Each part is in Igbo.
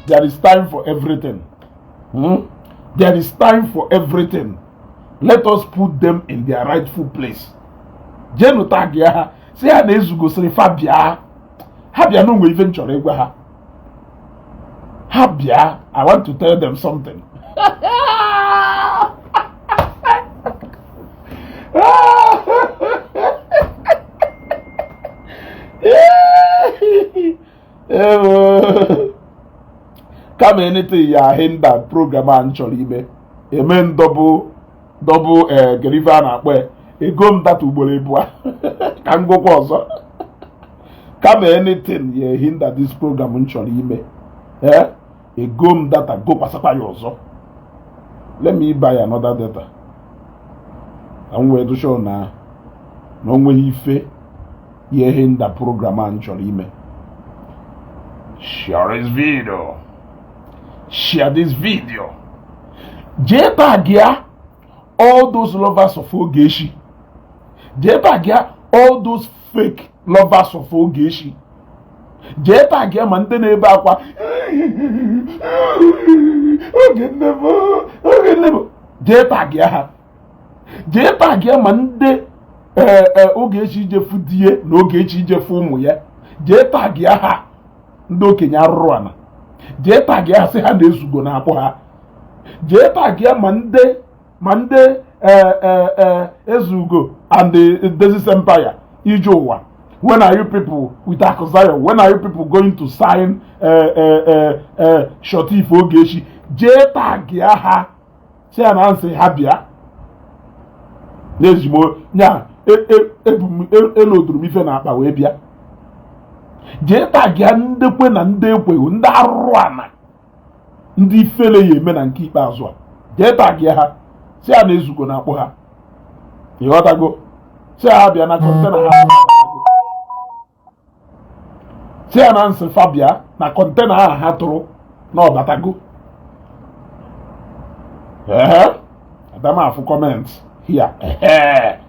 There is time for everything. There is time for everything. Let us put them in their rightful place. Jenu tag ya ha, si ha na ezugosiri fa bịa. Ha bịa na onwe ife m chọrọ ịgwa ha. Ha bịa, I want to tell them something. Kama anything ya hinder program a m chọrọ ime, eme m double double. Ee, kedu ife a na-akpọ ya? Ego m data ugboro ịbụa ka m gụkwa ọzọ. Kama anything ya hinder this program m chọrọ ime, ee, ego m data gokwasakwa ya ọzọ. Let me buy another data ka m wee dụsho na o nweghị ife ya hinder program a m chọrọ ime. Share this video, share this video. Jee tag ya all those lovers of Ogechi. Jee tag ya all those fake lovers of Ogechi. Jee tag ya ma ndị na-ebe akwa, "Oge nne m, oge nne m." Jee tag ya ha. Jee tag ya ma ndị Ogechi ijefu die na Ogechi ijefu ụmụ ya. Jee tag ya ha, ndị okenye arụrụ ana. Jee tag ya ha, sị ha na-ezugo na-akpọ ha. Jee tag ya ma ndị Ezugo and the Dezis Empire ije ụwa. When are you people with Akuzayo? When are you people going to sign Shotif Ogechi? Jee tag ya ha, si ya na nsị ha bịa n'ezigbo nya eloduru m ife na akpa wee bịa. Jee tag ya ndekwe na ndị ekweghị, ndị arụrụ ana, ndị ifele ya eme na nke ikpeazụ a. Jee tag ya ha, si ya na ezugo na akpọ ha. Ịghọtago? Si ha bịa na container ha. Si ya na nsị fa bịa na container ahụ ha tụrụ na ọbatago. Ee, adamafụ comment here. Ehe,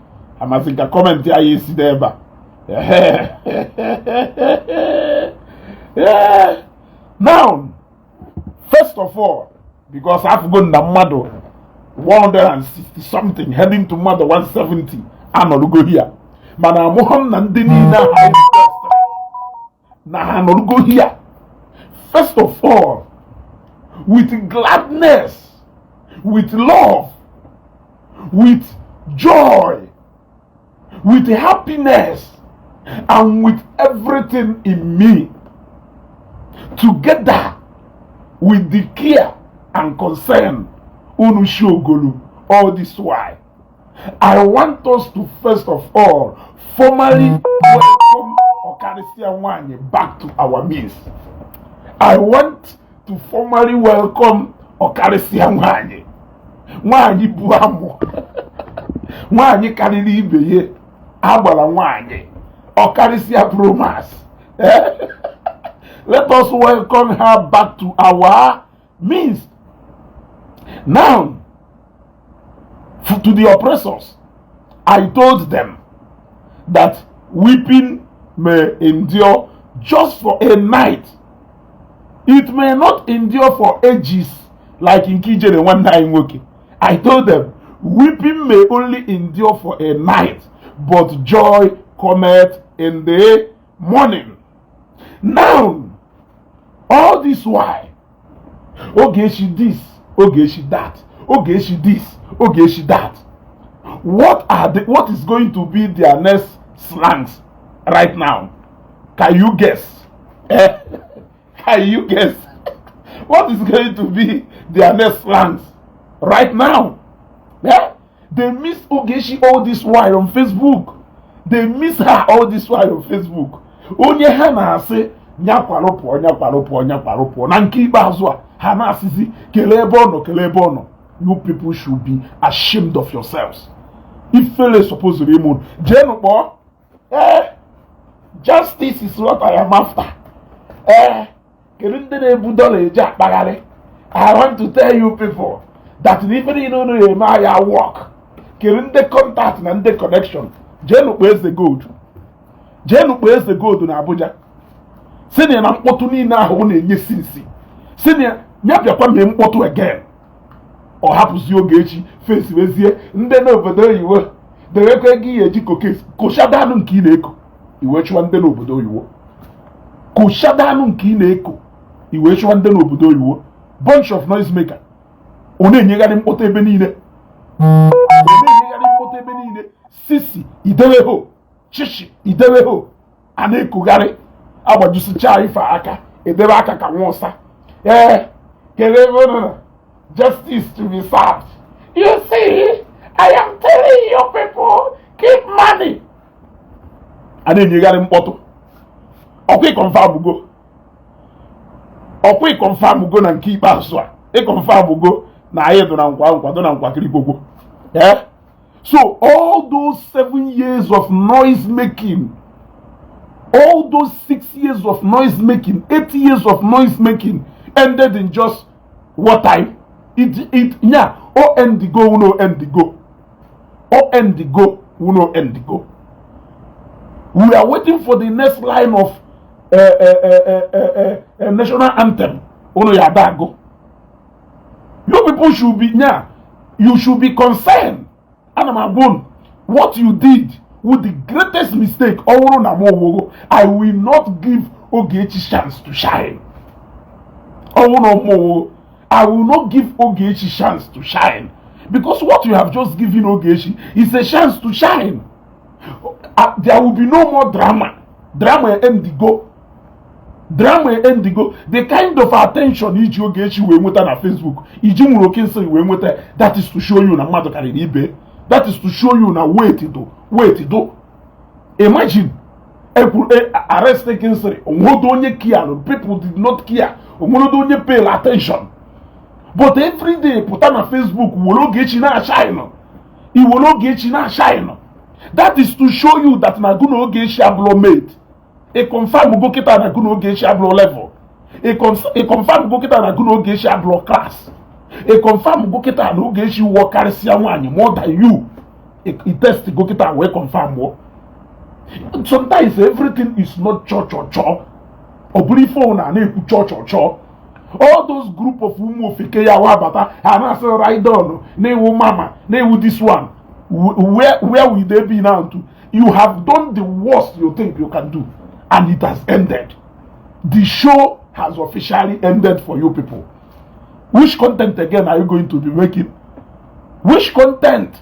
amasị ka comment anyị esi n'ebe a. Ehe. Now, first of all, because afụgo na mmadụ 160 something heading to mmadụ 170 anọrugo here, mana amụghọ m na ndị niile ahụ na ha anọrugo here. First of all, with gladness, with love, with joy, with happiness and with everything in me, together with the care and concern unu shogolu all this while, I want us to first of all formally welcome Ọkarịsịa Nwanyị back to our midst. I want to formally welcome Ọkarịsịa Nwanyị, nwanyị bụ amụ, nwanyị karịrị ibe ya, agbara nwanyị, Ọkarịsịa Promas. Let us welcome her back to our midst. Now, to the oppressors, I told them that weeping may endure just for a night. It may not endure for ages like nke ijere nwanne anyị nwoke. I told them weeping may only endure for a night, but joy cometh in the morning. Now, all this while, Ogechi this, Ogechi that, Ogechi this, Ogechi that. What is going to be their next slangs right now? Can you guess? Eh? Can you guess? What is going to be their next slangs right now? Yeah? They miss Ogechi all this while on Facebook. They miss her all this while on Facebook. Onye ha na-asị nyakwarụ pụọ, nyakwarụ pụọ, nyakwarụ pụọ, na nke ikpeazụ a ha na-asịzi kelee ebe ọ nọ, kelee ebe ọ nọ. You people should be ashamed of yourselves. Ifele supposed ịmụ jeenụ kpọọ. Ee, justice is what I am after. Ee, kedu ndị na-ebu dọla eji akpagharị? I want to tell you people that na ife niile unu na-eme aya work. Kedu ndị contact na ndị connection? Jeenụ kpọọ Eze Gold, jeenụ kpọọ Eze Gold na Abuja, si na mkpọtụ niile ahụ ọ na-enye sinsi. Si na ya bịakwa mee mkpọtụ again, ọ hapụzi Ogechi face wezie ndị n'obodo oyibo, dewekwa ego ihe eji kokes koshadanụ nke ị na-eko iwee chụwa ndị n'obodo oyibo, koshadanụ nke ị na-eko iwee chụwa ndị n'obodo oyibo. Bunch of noise maker. Ọ na-enyegharị mkpọtụ ebe niile, ọ na-enyegharị mkpọtụ ebe niile. Sisi idewe ho, chichi idewe ho, a na-ekogharị agbajusichaa ife aka edebe aka ka nwa ụsa. Ee, kelee ebe unu nọ. Justice to be served. You see, I am telling you people, keep money. A na-enyegharị mkpọtụ. Ọkwa ị confirm go, ọkwa ị confirm go na nke ikpeazụ a, ị confirm go na anyị dụ na nkwa nkwado na nkwakịrị gbogbo. Eh? So all those 7 years of noise making, all those 6 years of noise making, 8 years of noise making ended in just what time? It yeah, o end go, no end go. O end go, no end go. We are waiting for the next line of national anthem. Unu ya go. You people should be, yeah, you should be concerned. Ana m agwa unu, what you did with the greatest mistake. Ọ bụrụ na m owogo, I will not give Ogechi chance to shine. Ọ bụrụ na m owogo, I will not give Ogechi chance to shine, because what you have just given Ogechi is a chance to shine. There will be no more drama. Drama endigo, drama endigo. The kind of attention iji Ogechi wee nweta na Facebook, iji nwere oke nsị wee nweta, that is to show you na mmadụ karịrị ibe. That is to show you na wait do, wait do. Imagine ekwuru arrest Kingsley, onwedo onye care. People did not care, onwedo onye pay attention. But every day pụta na Facebook, were Ogechi na-ashine, iwere Ogechi na-ashine. That is to show you that na gụ na Ogechi abụrụ mate. Ị confirm go kịta na gụ na Ogechi abụrụ level. Ị confirm go kịta na gụ na Ogechi abụrụ class. Ị confirm go kịta na Ogechi wụọ karịsịa nwaanyị more than you. Ị test go kịta wee confirm wụọ. Sometimes everything is not cho cho cho. Ọ bụrụ ife ọ na na-ekwu cho cho cho. All those group of ụmụ ofeke ya wa bata, ha na-asị ride on na-ewu mama na-ewu this one. Where will they be now? To you have done the worst you think you can do, and it has ended. The show has officially ended for you people. Which content again are you going to be making? Which content?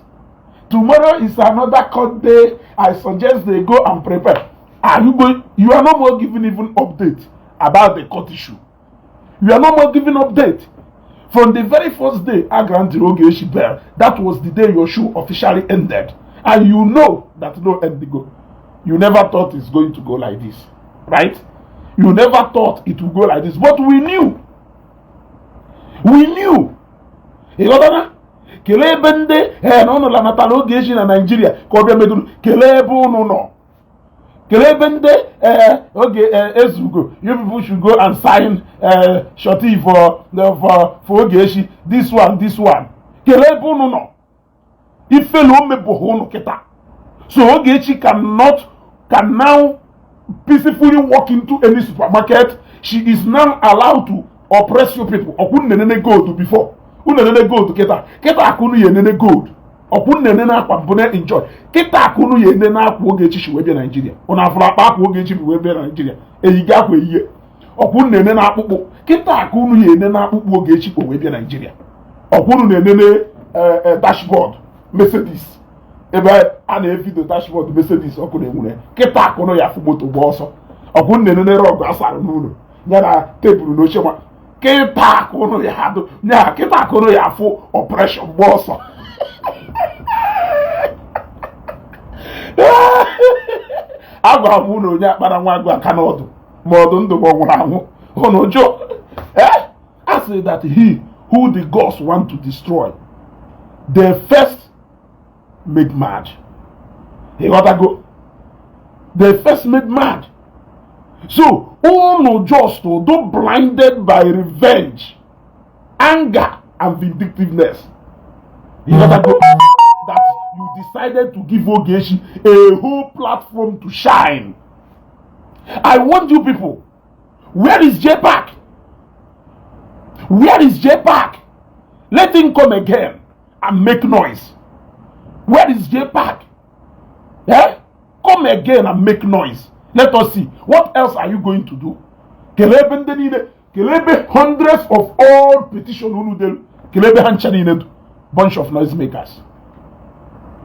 Tomorrow is another court day. I suggest they go and prepare. Are you going? You are no more giving even update about the court issue. You are no more giving update. From the very first day I granted Ogechi bail, that was the day your show officially ended. And you know that no end go. You never thought it's going to go like this, right? You never thought it would go like this, but we knew. We knew. Ị ghọtara? Kelee ebe ndị ee na ụnụ lanatara Ogechi na Naijiria ka ọ bịa meduru. Kelee ebe ụnụ nọ. Kelee ebe ndị ee oge ezugo. You people should go and sign surety for Ogechi. This one, this one. Kelee ebe ụnụ nọ. Ifelu o mepụghị ụnụ kịta. So Ogechi cannot can now peacefully walk into any supermarket. She is now allowed to oppress you people. Ọkwụ nnenene gold before. Unu enene gold kịta. Kịta akụ unu ya enene gold. Ọkwụ nnene akwa mbụ na enjoy. Kịta akụ unu ya enene akwa Ogechi si wee bịa Naijiria. Unu afụrụ akpa akwa Ogechi bi wee bịa Naijiria. Eyiga akwa eyiye. Ọkwụ nnene na akpụkpụ. Kịta akụ unu ya enene akpụkpụ Ogechi kpo wee bịa Naijiria. Ọkwụ unu na-enene dashboard Mercedes. Ebe a na-evido dashboard Mercedes ọkụ na-enwure. Kịta akụ unu ya afụ moto gba ọsọ. Ọkwụ nnene rug asara n'ụlọ ya na tebụl na oche nwa. Kịta akụ unu ya adụ ya, kịta akụ unu ya afụ operation gba ọsọ. Agwara m unu onye akpara nwa agụ aka n'ọdụ ma ọdụ ndụ ma ọ nwụrụ anwụ, unu jụ. Eh, a sị that he who the gods want to destroy, they first make mad. Ịghọtago? They first made mad. So unu just do blinded by revenge, anger and vindictiveness. Ịghọtago? That you decided to give Ogechi a whole platform to shine. I want you people, where is JPAC? Where is J Park? Let him come again and make noise. Where is J Park? Eh? Come again and make noise. Let us see. What else are you going to do? Kelee ebe ndị niile, kelee ebe hundreds of all petition unu delu, kelee ebe ha ncha niile du. Bunch of noise makers.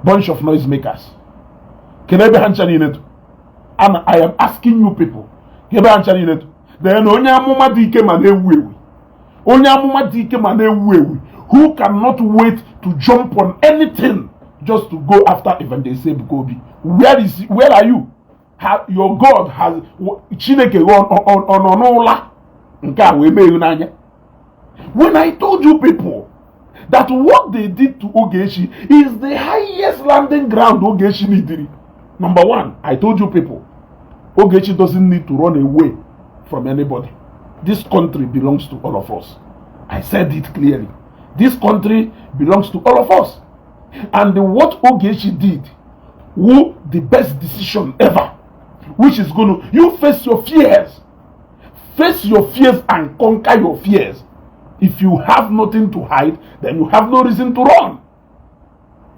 Bunch of noise makers. Kelee ebe ha ncha niile du. And I am asking you people, ebe ha ncha niile du. Then onye amụma dị ike ma na-ewu ewu. Onye amụma dị ike ma na-ewu ewu who cannot wait to jump on anything just to go after Evangelist Ebuka Obi. Where are you? Ha, your God has Chineke ọ nọ n'ụla nke a wee mee n'anya. When I told you people that what they did to Ogechi is the highest landing ground Ogechi needed. Number one, I told you people, Ogechi doesn't need to run away from anybody. This country belongs to all of us. I said it clearly. This country belongs to all of us. And what Ogechi did was the best decision ever, which is going to, you face your fears. Face your fears and conquer your fears. If you have nothing to hide, then you have no reason to run.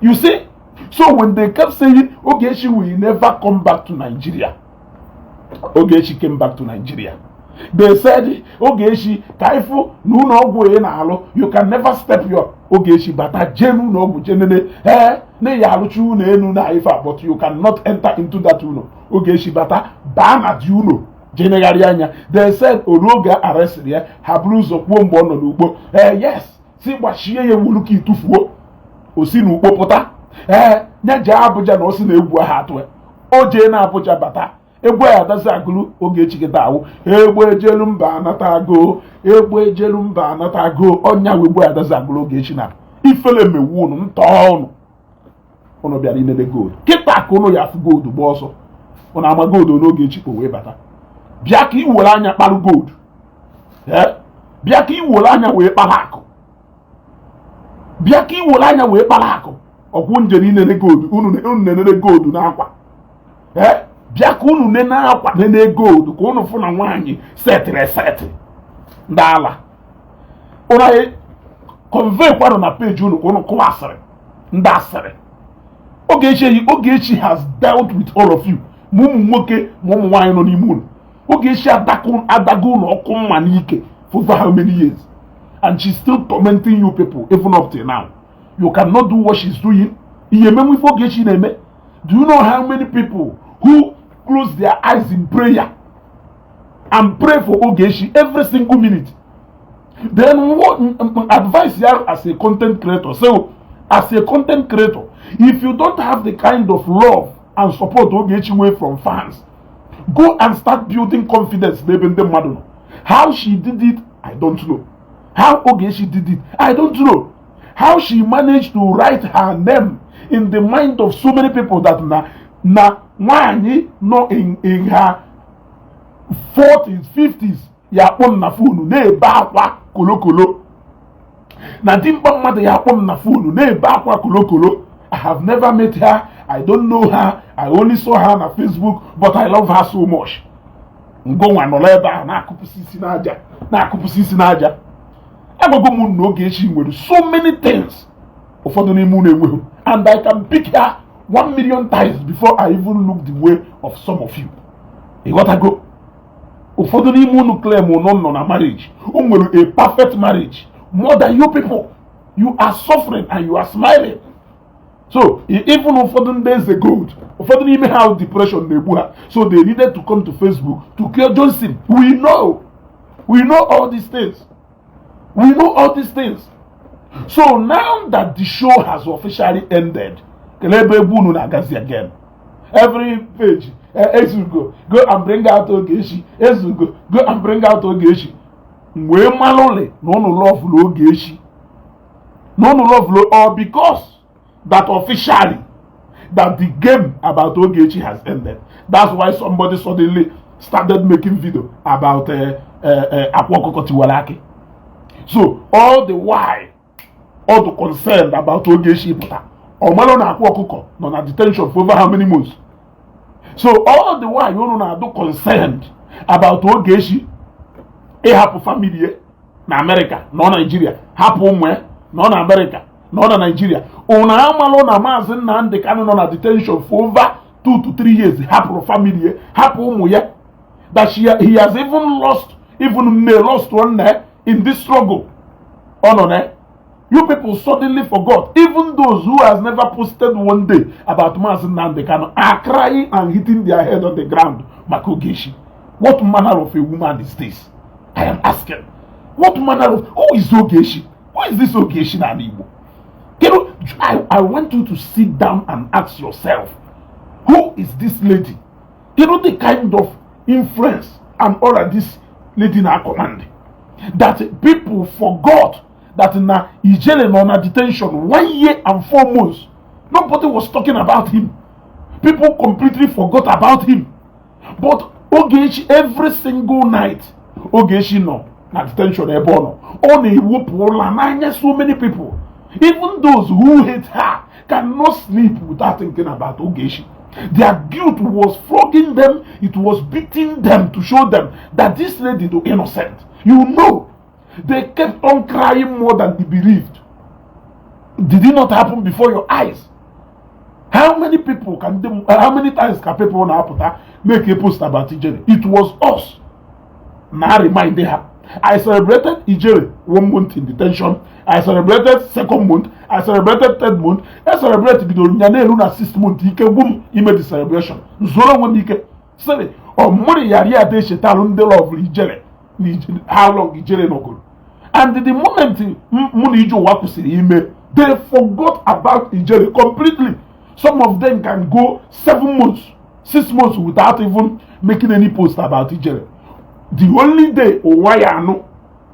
You see? So when they kept saying Ogechi will never come back to Nigeria, Ogechi came back to Nigeria. They said, "Ogechi, ka ịfụ na ụlọ ọgwụ ị na-alụ, you can never step your." Ogechi bata jee n'ụlọ ọgwụ jee nene ee na ya alụcha ụlọ elu na ife a, but you cannot enter into that ụlọ. Ogechi bata baa na di ụlọ jee negharị anya. They said oru oge arrestịrị ya, ha buru ụzọ kwuo mgbe ọ nọ n'ugbo ee yes si gbachie ya ewulu ka itufuo o si n'ukpo pụta ee nye jee Abuja na o si na egwu ahụ atụ ya. O jee na Abuja bata egwu ya adazi agụrụ Ogechi kịta awụ egbe ejelu mba anata agụ egbe ejelu mba anata agụ ọnya wee egwu ya adazi agụrụ Ogechi na ifele mewu unu ntọ unu unu bịara inene gold kịta ka unu ya afụ gold gba ọsọ unu ama gold n'Ogechi kpo wee bata. Bịa ka i were anya kparụ gold. Ee, bịa ka i were anya wee kpara akụ, bịa ka i were anya wee kpara akụ ọkwụ nje inene gold unu unu na-enene gold n'akwa. Ee, bịa ka unu nene akwa nene gold ka unu fụ na nwaanyị setịrị esetị ndị ala unu anyị convey kwanụ na page unu ka unu kụwa asịrị ndị asịrị. Ogechi, Ogechi has dealt with all of you, ma ụmụ nwoke ma ụmụ nwaanyị nọ n'ime unu. Ogechi adago unu ọkụ mma n'ike for over how many years, and she's still tormenting you people even up till now. You cannot do what she's doing. Ihe emenwe ife Ogechi na-eme. Do you know how many people who close their eyes in prayer and pray for Ogechi every single minute? Then what advice here as a content creator? So as a content creator, if you don't have the kind of love and support Ogechi way from fans, go and start building confidence n'ebe ndị mmadụ nọ. How she did it, I don't know. How Ogechi did it, I don't know. How she managed to write her name in the mind of so many people that na nwaanyị nọ in her 40s, 50s ya akpọ m na phone na-ebe akwa kolokolo na dimkpa mmadụ ya akpọ m na phone na-ebe akwa kolokolo. I have never met her. I don't know her. I only saw her na Facebook, but I love her so much. Ngụnwa nọrọ ebe ahụ na-akụpụsị isi n'aja na-akụpụsị isi n'aja. Agwago m na Ogechi nwere so many things ụfọdụ n'ime unu enweghị, and I can pick her 1 million times before I even look the way of some of you. Ịghọtago? Ụfọdụ n'ime unu claim unu nọ na marriage, o nwere a perfect marriage more than you people. You are suffering and you are smiling. So even ụfọdụ ndị eze gold, ụfọdụ n'ime ha depression na-egbu ha, so they needed to come to Facebook to cure Johnson. We know, we know all these things. We know all these things. So now that the show has officially ended, kelee ebe egwu unu na-agazi again? Every page, "Ezugo, go and bring out Ogechi. Ezugo, go and bring out Ogechi." Wee malụli na unu loveụlụ Ogechi, na unu loveụlụ all because that officially that the game about Ogechi has ended. That's why somebody suddenly started making video about Akwa Ọkụkọ Tiwara Akị. So all the while all the concerned about Ogechi pụta ọmalụ na Akwa Ọkụkọ nọ na detention for over how many months. So all the while unu na-adụ concerned about Ogechi ịhapụ family ya. Na Amerịka nọ, Naijiria, hapụ ụmụ ya nọ na Amerịka, nọ na Naijiria. Ụnụ amalụ na Maazị Nnamdi Kanu nọ na detention for over 2 to 3 years, hapụrụ family ya, hapụ ụmụ ya, that he has even lost, even nne, lost one nne in this struggle ọ nọ na. You people suddenly forgot. Even those who has never posted one day about Maazị Nnamdi Kanu are crying and hitting their head on the ground maka Ogechi. What manner of a woman is this? I am asking. What manner of, who is Ogechi? Who is this Ogechi n'ala Igbo? Kedu, I want you to sit down and ask yourself, who is this lady? You know the kind of influence and all that this lady na command, that people forgot that na Ijele nọ na detention 1 year and 4 months. Nobody was talking about him. People completely forgot about him. But Ogechi, every single night Ogechi nọ na detention ebe ọ nọ, ọ na-ewepụ ụla n'anya so many people. Even those who hate her cannot sleep without thinking about Ogechi. Their guilt was flogging them. It was beating them to show them that this lady is innocent. They kept on crying more than they believed. Did it not happen before your eyes? How many people can they, how many times can people na-apụta make a post about Ijele? It was us na remind her. I celebrated Ijele one month in detention. I celebrated second month. I celebrated third month. I celebrate bidoro nya na-eru na sixth month, ike gwụ m ime the celebration. Zoro onwe m ike sịrị ọ mụrụ yari ada echetalụ ndị loverụ Ijele na how long Ijele nọgoro. And the moment mụ na ije ụwa kwụsịrị ime, they forgot about Ijele completely. Some of them can go 7 months, 6 months without even making any post about Ijele. The only day ụwa ya anụ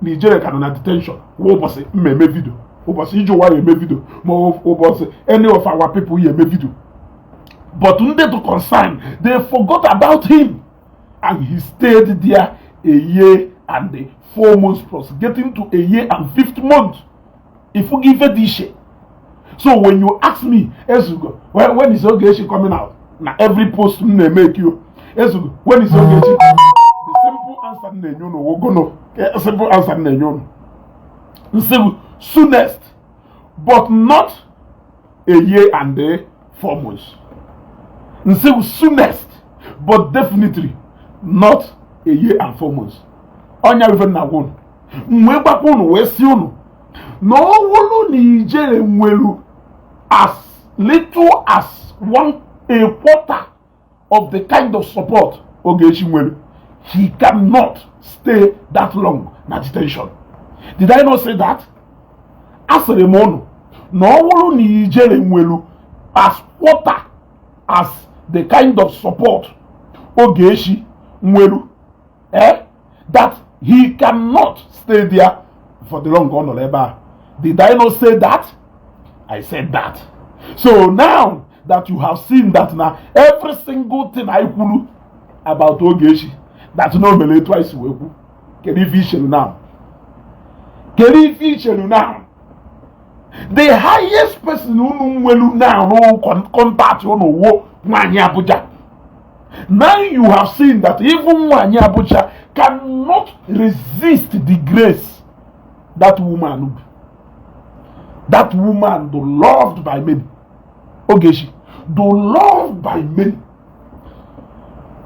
na Ijele ka nọ na detention wụ ụbọchị mmemme video, ụbọchị ije ụwa ya eme video, ma ụbọchị any of our people ya eme video. But ndị to concern, they forgot about him, and he stayed there a year and 4 months plus, getting to a year and fifth month. Ifugo ife dị iche. So when you ask me, "Ezugo, when is Ogechi coming out?" na every post m na-emeke you, "Ezugo, when is Ogechi?" the simple answer m na-enye unu wogono, simple answer m na-enye unu nsị bụ soonest, but not a year and 4 months. Nsị bụ soonest, but definitely not a year and 4 months. Ọnya ife m na-agwa unu. M wee gbakwa unu wee si unu na ọ wụrụ na Ijele nwere as little as one a quarter of the kind of support Ogechi nwere, he cannot stay that long na detention. Did I not say that? Asịrị m unu na ọ bụrụ na Ijele nwere as quarter as the kind of support Ogechi nwere, that he cannot stay there for the long ọ nọrọ ebe a. Did I not say that? I said that. So now that you have seen that na every single thing I kwuru about Ogechi, that no mere etu anyị si wee kwu, kedu ife ichelu now? Kedu ife ichelu now? The highest person unu nwelu now no contact unu wo nwaanyị Abuja. Now you have seen that even nwaanyị Abuja cannot resist the grace that woman, that woman, the loved by many, Ogechi, the loved by many,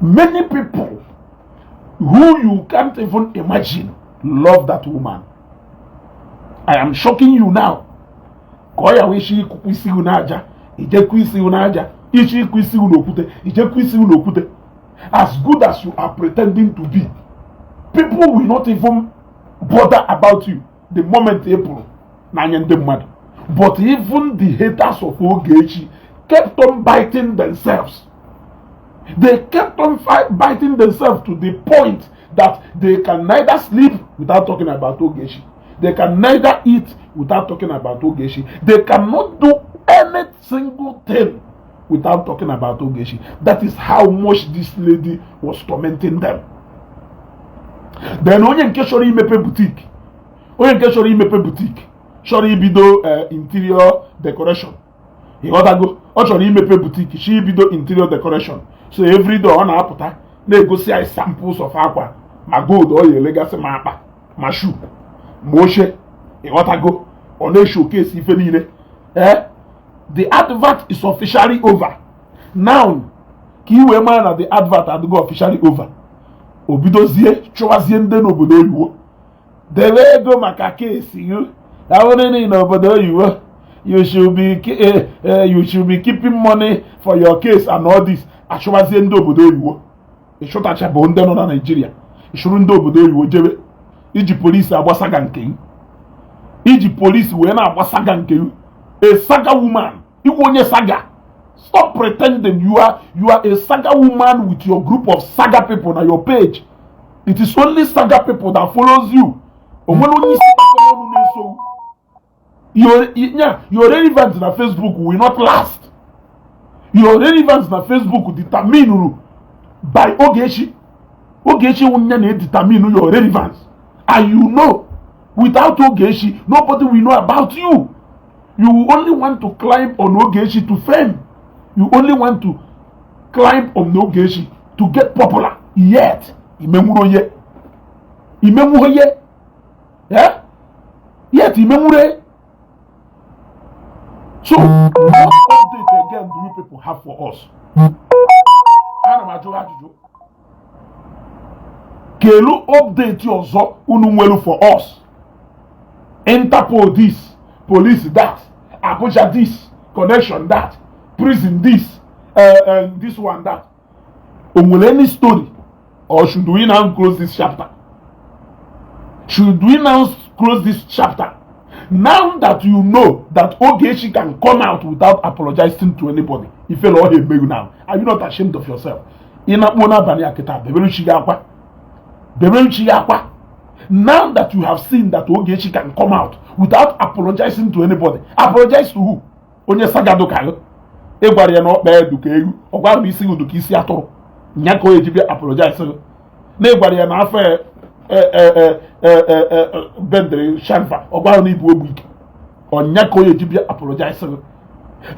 many people who you can't even imagine love that woman. I am shocking you now. Ka ọ ya wee isi ịkụkụ isi gị n'aja, ijekwa isi gị n'aja, ichi ịkụ isi gị n'okwute, ijekwa isi gị n'okwute. As good as you are pretending to be, people will not even bother about you the moment ị pụrụ n'anya ndị mmadụ. But even the haters of Ogechi kept on biting themselves. They kept on biting themselves to the point that they can neither sleep without talking about Ogechi. They can neither eat without talking about Ogechi. They cannot do any single thing without talking about Ogechi. That is how much this lady was tormenting them. Then onye nke chọrọ imepe boutique, onye nke chọrọ imepe boutique, chọrọ ibido interior decoration, ịghọtago? Ọ chọrọ imepe boutique, chọ ibido interior decoration. So everyday ọ na-apụta na-egosi anyị samples of akwa, ma gold ọ ya elegasị, ma akpa, ma shoe, Ma oche ịghọtago, ọ na-eshowcase ife niile. Eh, the advert is officially over now. Ka ị wee mara na the advert adịgo officially over, o bidozie chụwazie ndị n'obodo oyibo debe ego maka case gị. Ahụrịrị n'obodo oyibo, you should be keeping money for your case and all this. Achụwazie ndị obodo oyibo, ịchụtachabụ ndị nọ na Naijiria, ịchụrụ ndị obodo oyibo jebe iji polisi agbasaga nke gị, iji polisi wee na-agbasaga nke gị. A saga woman, iwu onye saga. Stop pretending. You are a saga woman with your group of saga people na your page. It is only saga people that follows you. Onwere onye isi kpakọrọ ọnụ na-eso your relevance na Facebook will not last. Your relevance na Facebook determine by Ogechi. Ogechi nwunye na-determine your relevance, and you know, without Ogechi, nobody will know about you. You only want to climb on Ogechi to fame. You only want to climb on Ogechi to get popular. Yet imenwuru onye imenwu onye, eh, yet imenwure. So what update again do you people have for us? Ana m ajụ ajụjụ, kelu update ọzọ unu nwere for us? Interpol this, police that, Abuja this, connection that, prison this, this one that. O nwere any story, or should we now close this chapter? Should we now close this chapter now that you know that Ogechi can come out without apologizing to anybody? Ifele ọha emeghu now. Are you not ashamed of yourself? Ị na-akpọ n'abalị a kịta, bebere chi gị akwa, bebere chi gị akwa. Now that you have seen that Ogechi can come out without apologizing to anybody, apologize to who? Onye sagado ka gị, ị gwara ya na ọkpa edu ka ewu, ọ gwara na isi gị du ka isi atụrụ nya ka o eji bịa apologize gị, na ị gwara ya na afọ bendere shanfa, ọ gwara na ibu ogbu ike ọnya ka o eji bịa apologize gị,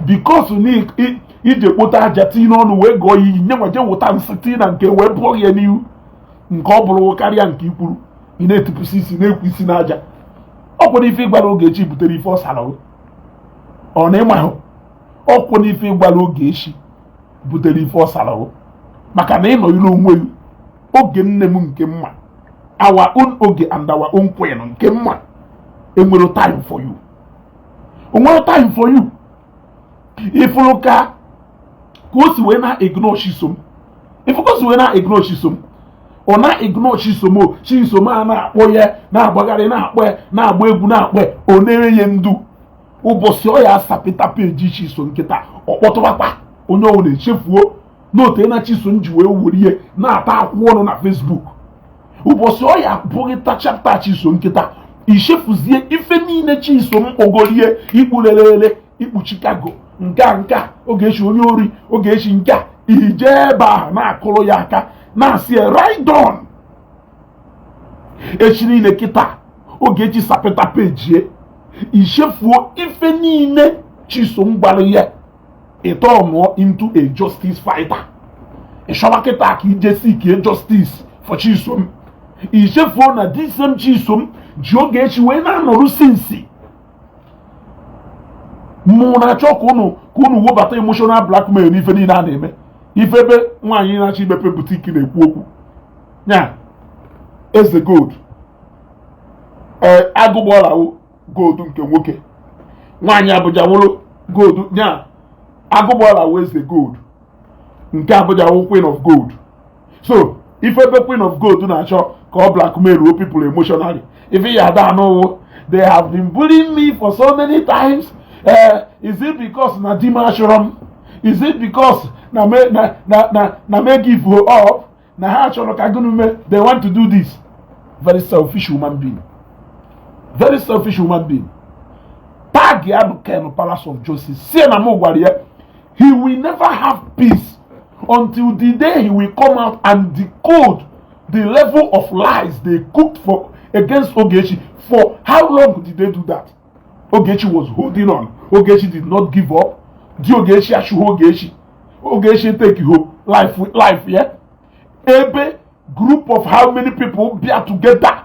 because na ije kpota aja tinye n'ọnụ wee gụọ iyi nye nwa je wụta nsị tinye na nke wee bụọ ya n'ihu nke ọ bụrụ karịa nke ikwuru. Ị na-etipụsị isi na-ekwu isi n'aja. Ọ kwere ife ịgwara Ogechi butere ife ọ sara gị, ọ na ịmahụ. Ọ kwere ife ịgwara Ogechi butere ife ọ sara gị, maka na ị nọ ilu onwe gị. Oge nne m nke mma, our own oge and our own queen nke mma, enwere time for you, onwere time for you. Ifuru ka o si wee na ignore Chisom, ifu ka o si wee na ignore Chisom, ọ na ignore Chisom. O Chisom a na-akpọ ya, na-agbagharị, na-akpọ ya, na-agba egwu, na-akpọ ya, ọ na-enye ya ndu. Ụbọchị ọ ya asapịta peji Chisom nkịta, ọ kpọtụwakwa onye ọ na-echefuo n'ote na Chisom ji wee were ihe na-ata akwụ ọnụ na Facebook. Ụbọchị ọ ya bụghị chapter Chisom nkịta, ichefuzie ife niile Chisom kpọgorie ikpu lelele, ikpu Chicago, nke a, nke a, Ogechi onye ori, Ogechi nke a. Ije ebe ahụ na-akụrụ ya aka, na-asị ya right on. Echi niile kịta Ogechi sapịta pejie, ichefuo ife niile Chisom gbara ya. Ịtọnụọ into a justice fighter, ịchọba kịta ka ije seek justice for Chisom. Ichefuo na this same Chisom ji Ogechi wee na-anọrụ since. Mụ na-achọ ka unu webata emotional blackmail n'ife niile a na-eme. Ife ebe nwaanyị na-achọ imepe boutique na-ekwu okwu ya, eze gold, ee, agụgbọlawo gold nke nwoke, nwaanyị Abuja wụrụ gold nya, agụgbọlawo eze gold nke Abuja wụ queen of gold. So ife ebe queen of gold na-achọ ka ọ blackmail o people emotionally, ife ya ada anụ, they have been bullying me for so many times. Is it because na di m achọrọ m? Is it because na me na me give up, na ha chọrọ ka gịnị mee? They want to do this. Very selfish human being, very selfish human being. Tag ya bụ Ken Palace of Justice, sie na m gwara ya, he will never have peace until the day he will come out and decode the level of lies they cooked for against Ogechi. For how long did they do that? Ogechi was holding on. Ogechi did not give up. Di Ogechi achụghị Ogechi. Ogechi take ho life life yeah. Ebe group of how many people bịa together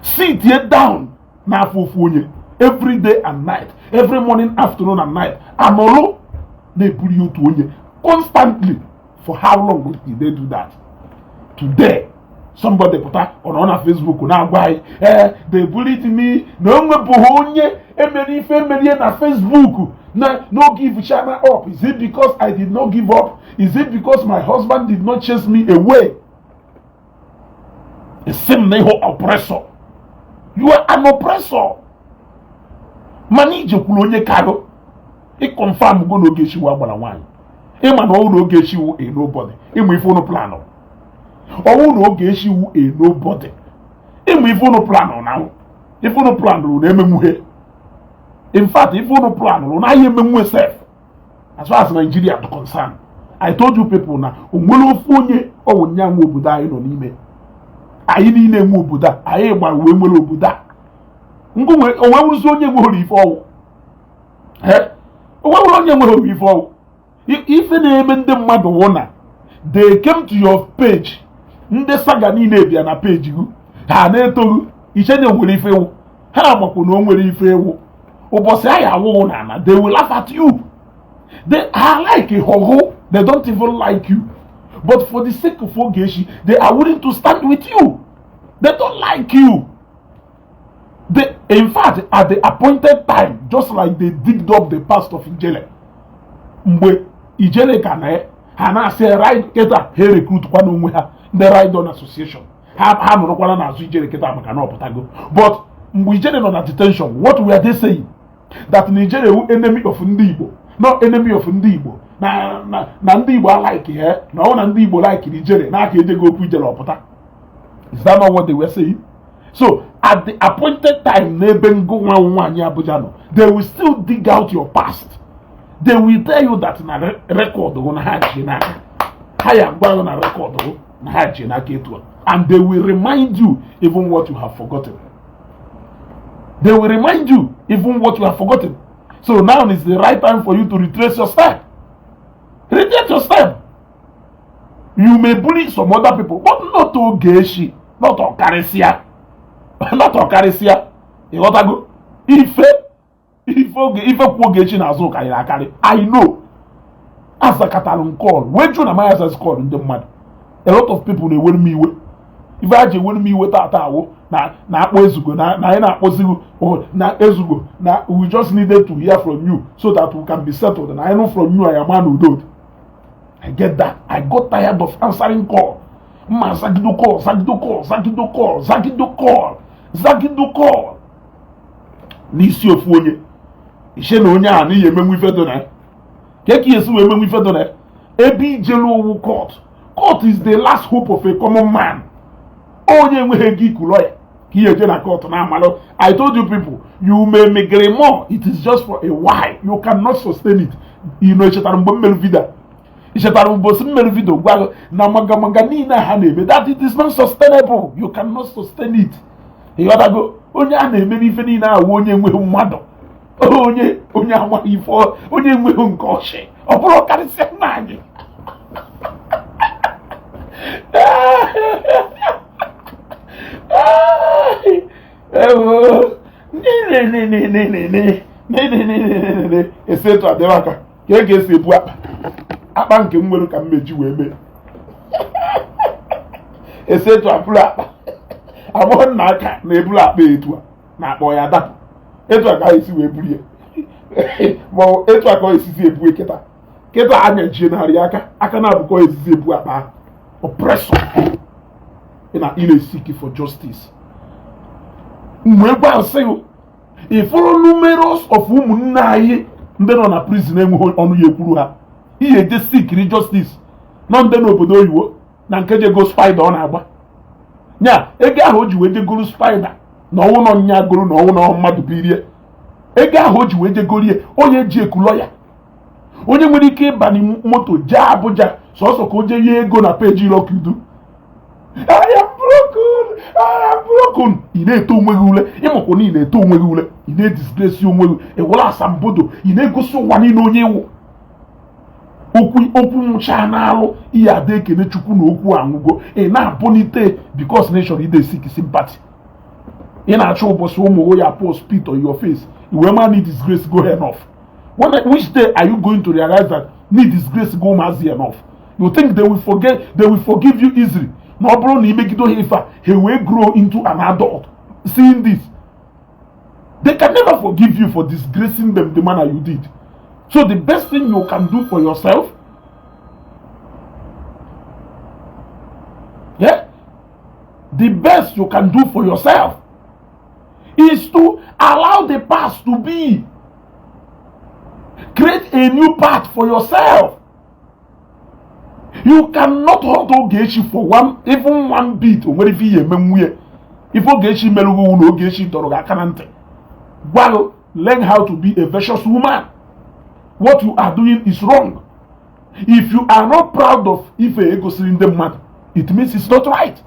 Sit ye down n'afọ ofu onye every day and night, every morning, afternoon and night, anọrụ na-ebuli otu onye constantly. For how long did they do that? Today somebody pụta, ọ nọ na Facebook na-agwa anyị, ee, they bullied me, na o nwebụghị onye emere ife emerie na Facebook na no give channel up. Is it because I did not give up? Is it because my husband did not chase me away? Esi m na ịhụ oppressor. You are an oppressor. Mana ijekwuru onye kago ị confirm go na Ogechi wu agbara nwaanyị. Ịma na ọwụ na Ogechi wu a nobody. Ịmụ ife unu plan, ọwụ na Ogechi wu a nobody. Ịmụ ife unu plan na ife unu plan rụrụ na emenwuhe. In fact, ife unu plan rụrụ na ahịa emenwuhe sef. As far as Nigeria is concerned, I told you people na onwere ofu onye ọwụ nya nwe obodo anyị nọ n'ime. Anyị niile nwe obodo a, anyị gbara wee nwere obodo a. Ngụ onwe wụrụzi onye nwere ife ọwụ, onwe nwere onye nwere ife ọwụ. Ife na-eme ndị mmadụ wụ na they came to your page. Ndị saga niile bịa na page gị, ha na-etoghị iche na nwere ife ewu. Ha amakwu na o nwere ife ewu. Ụbọchị anyị awụghụ na ana, they will laugh at you. They are like hoho. They don't even like you, but for the sake of Ogechi, they are willing to stand with you. They don't like you. They, in fact, at the appointed time, just like they digged up the past of Ijele mgbe Ijele ka na ha na-asị ride, kịta ha recruit kwa n'onwe ha ndị ride on association. Ha nọrọkwara n'azụ Ijele kịta maka na ọpụtago. But mgbe Ijele nọ na detention, what were they saying? That Nigeria wu enemy of ndị Igbo, no enemy of ndị Igbo, na ndị Igbo alike ya, na ọ na ndị Igbo like Ijele n'aka ejego okwu Ijele ọpụta. Is that not what they were saying? So at the appointed time, n'ebe ngụ nwa nwaanyị Abuja nọ, they will still dig out your past. They will tell you that na record hụ na ha ji n'aka ha ya gwa na record hụ na ha ji n'aka etu a, and they will remind you even what you have forgotten. They will remind you even what you have forgotten. So now is the right time for you to retrace your step. Retrace your step. You may bully some other people, but not Ogechi, not Ọkarịsịa, not Ọkarịsịa. Ịghọtago? Ife oge ife kwu Ogechi n'azụ karịrị akarị. I know. Azakatara m call wee jụ na my access call. Ndị mmadụ, a lot of people na-ewere m iwe. Ife a ji ewere m iwe tata awụ na na-akpọ ezugo na anyị na-akpọzigo na ezugo na we just needed to hear from you so that we can be settled, na anyị nụ from you, anyị ama na udo. I get that. I got tired of answering call. Mma zagido call, zagido call, zagido call, zagido call, zagido call n'isi ofu onye. Ishe na onye ahụ n'ihi emenwu ife dị na ya ka esi wee menwu ife dị na ya ebe ijelu owu court. Court is the last hope of a common man. Onye enweghị ego iku lawyer ka ihe eje na court na-amalụ. I told you people, you may megre more, it is just for a while. You cannot sustain it. You know, echetara mgbe m mere video, ichetara ụbọchị m mere video gwa gị na magamaga niile ha na-eme, that it is not sustainable? You cannot sustain it. Ịghọtago? Onye a na-eme n'ife niile ahụ, onye enweghị mmadụ, onye amaghị ife, onye enweghị nke ọchị, ọ bụrụ karịsịa nna anyị. Ewo, esi etu adịrị aka ka e ga-esi ebu akpa akpa nke m nwere ka m meji wee mee esi etu abụrụ akpa agbọghọ nna aka na-eburu akpa etu a na-akpọ ya dapụ etu a ka esi wee buru ya, ma etu a ka ọ esizi ebu. Kịta kịta anya jie narị aka aka na-abụkọ esizi ebu akpa ahụ. Oppressor, ị na ị na-seek for justice. Mgbe gwa nsị ịfụrụ numerous of ụmụnne anyị ndị nọ na prison enweghị ọnụ ya ekwuru ha, ihe eje seekiri justice nọ ndị n'obodo oyibo na nke jego spider ọ na-agba nya ego ahụ o ji wee jegoro spider na ọnwụ nọ nya goro na ọnwụ nọ mmadụ birie ego ahụ o ji wee jegorie. Onye ji eku lawyer, onye nwere ike ịba moto jee Abuja sọsọ ka o jee nye ego na peji Rokudu. I am broken, I am broken. Ị na-eto onwe gị ule. Ịmakwa na ị na-eto onwe gị ule, ị na-edisgrace onwe gị, ịwụla asambodo, ị na-egosi ụwa niile onye iwu okwu okwu nwụcha n'alụ ihe ada ekene Chukwu na okwu anwụgo. Ị na-abụnite because na ị chọrọ ide seek sympathy. Ị na-achọ ụbọchị ụmụ ya post spit on your face, iwe ma na disgrace go enough. Which day are you going to realize that na disgrace go ụmụazị enough? You think they will forget, they will forgive you easily? Na ọ bụrụ na imegide ha ife a, ha wee grow into an adult seeing this, they can never forgive you for disgracing them the manner you did. So the best thing you can do for yourself, yeah, the best you can do for yourself is to allow the past to be. Create a new path for yourself. You cannot hurt Ogechi for one, even one bit. O nwere ife ihe eme nwunye ife Ogechi merụghị na Ogechi dọrọ gị aka na ntị, gwa learn how to be a virtuous woman. What you are doing is wrong. If you are not proud of ife egosiri ndị mmadụ, it means it's not right.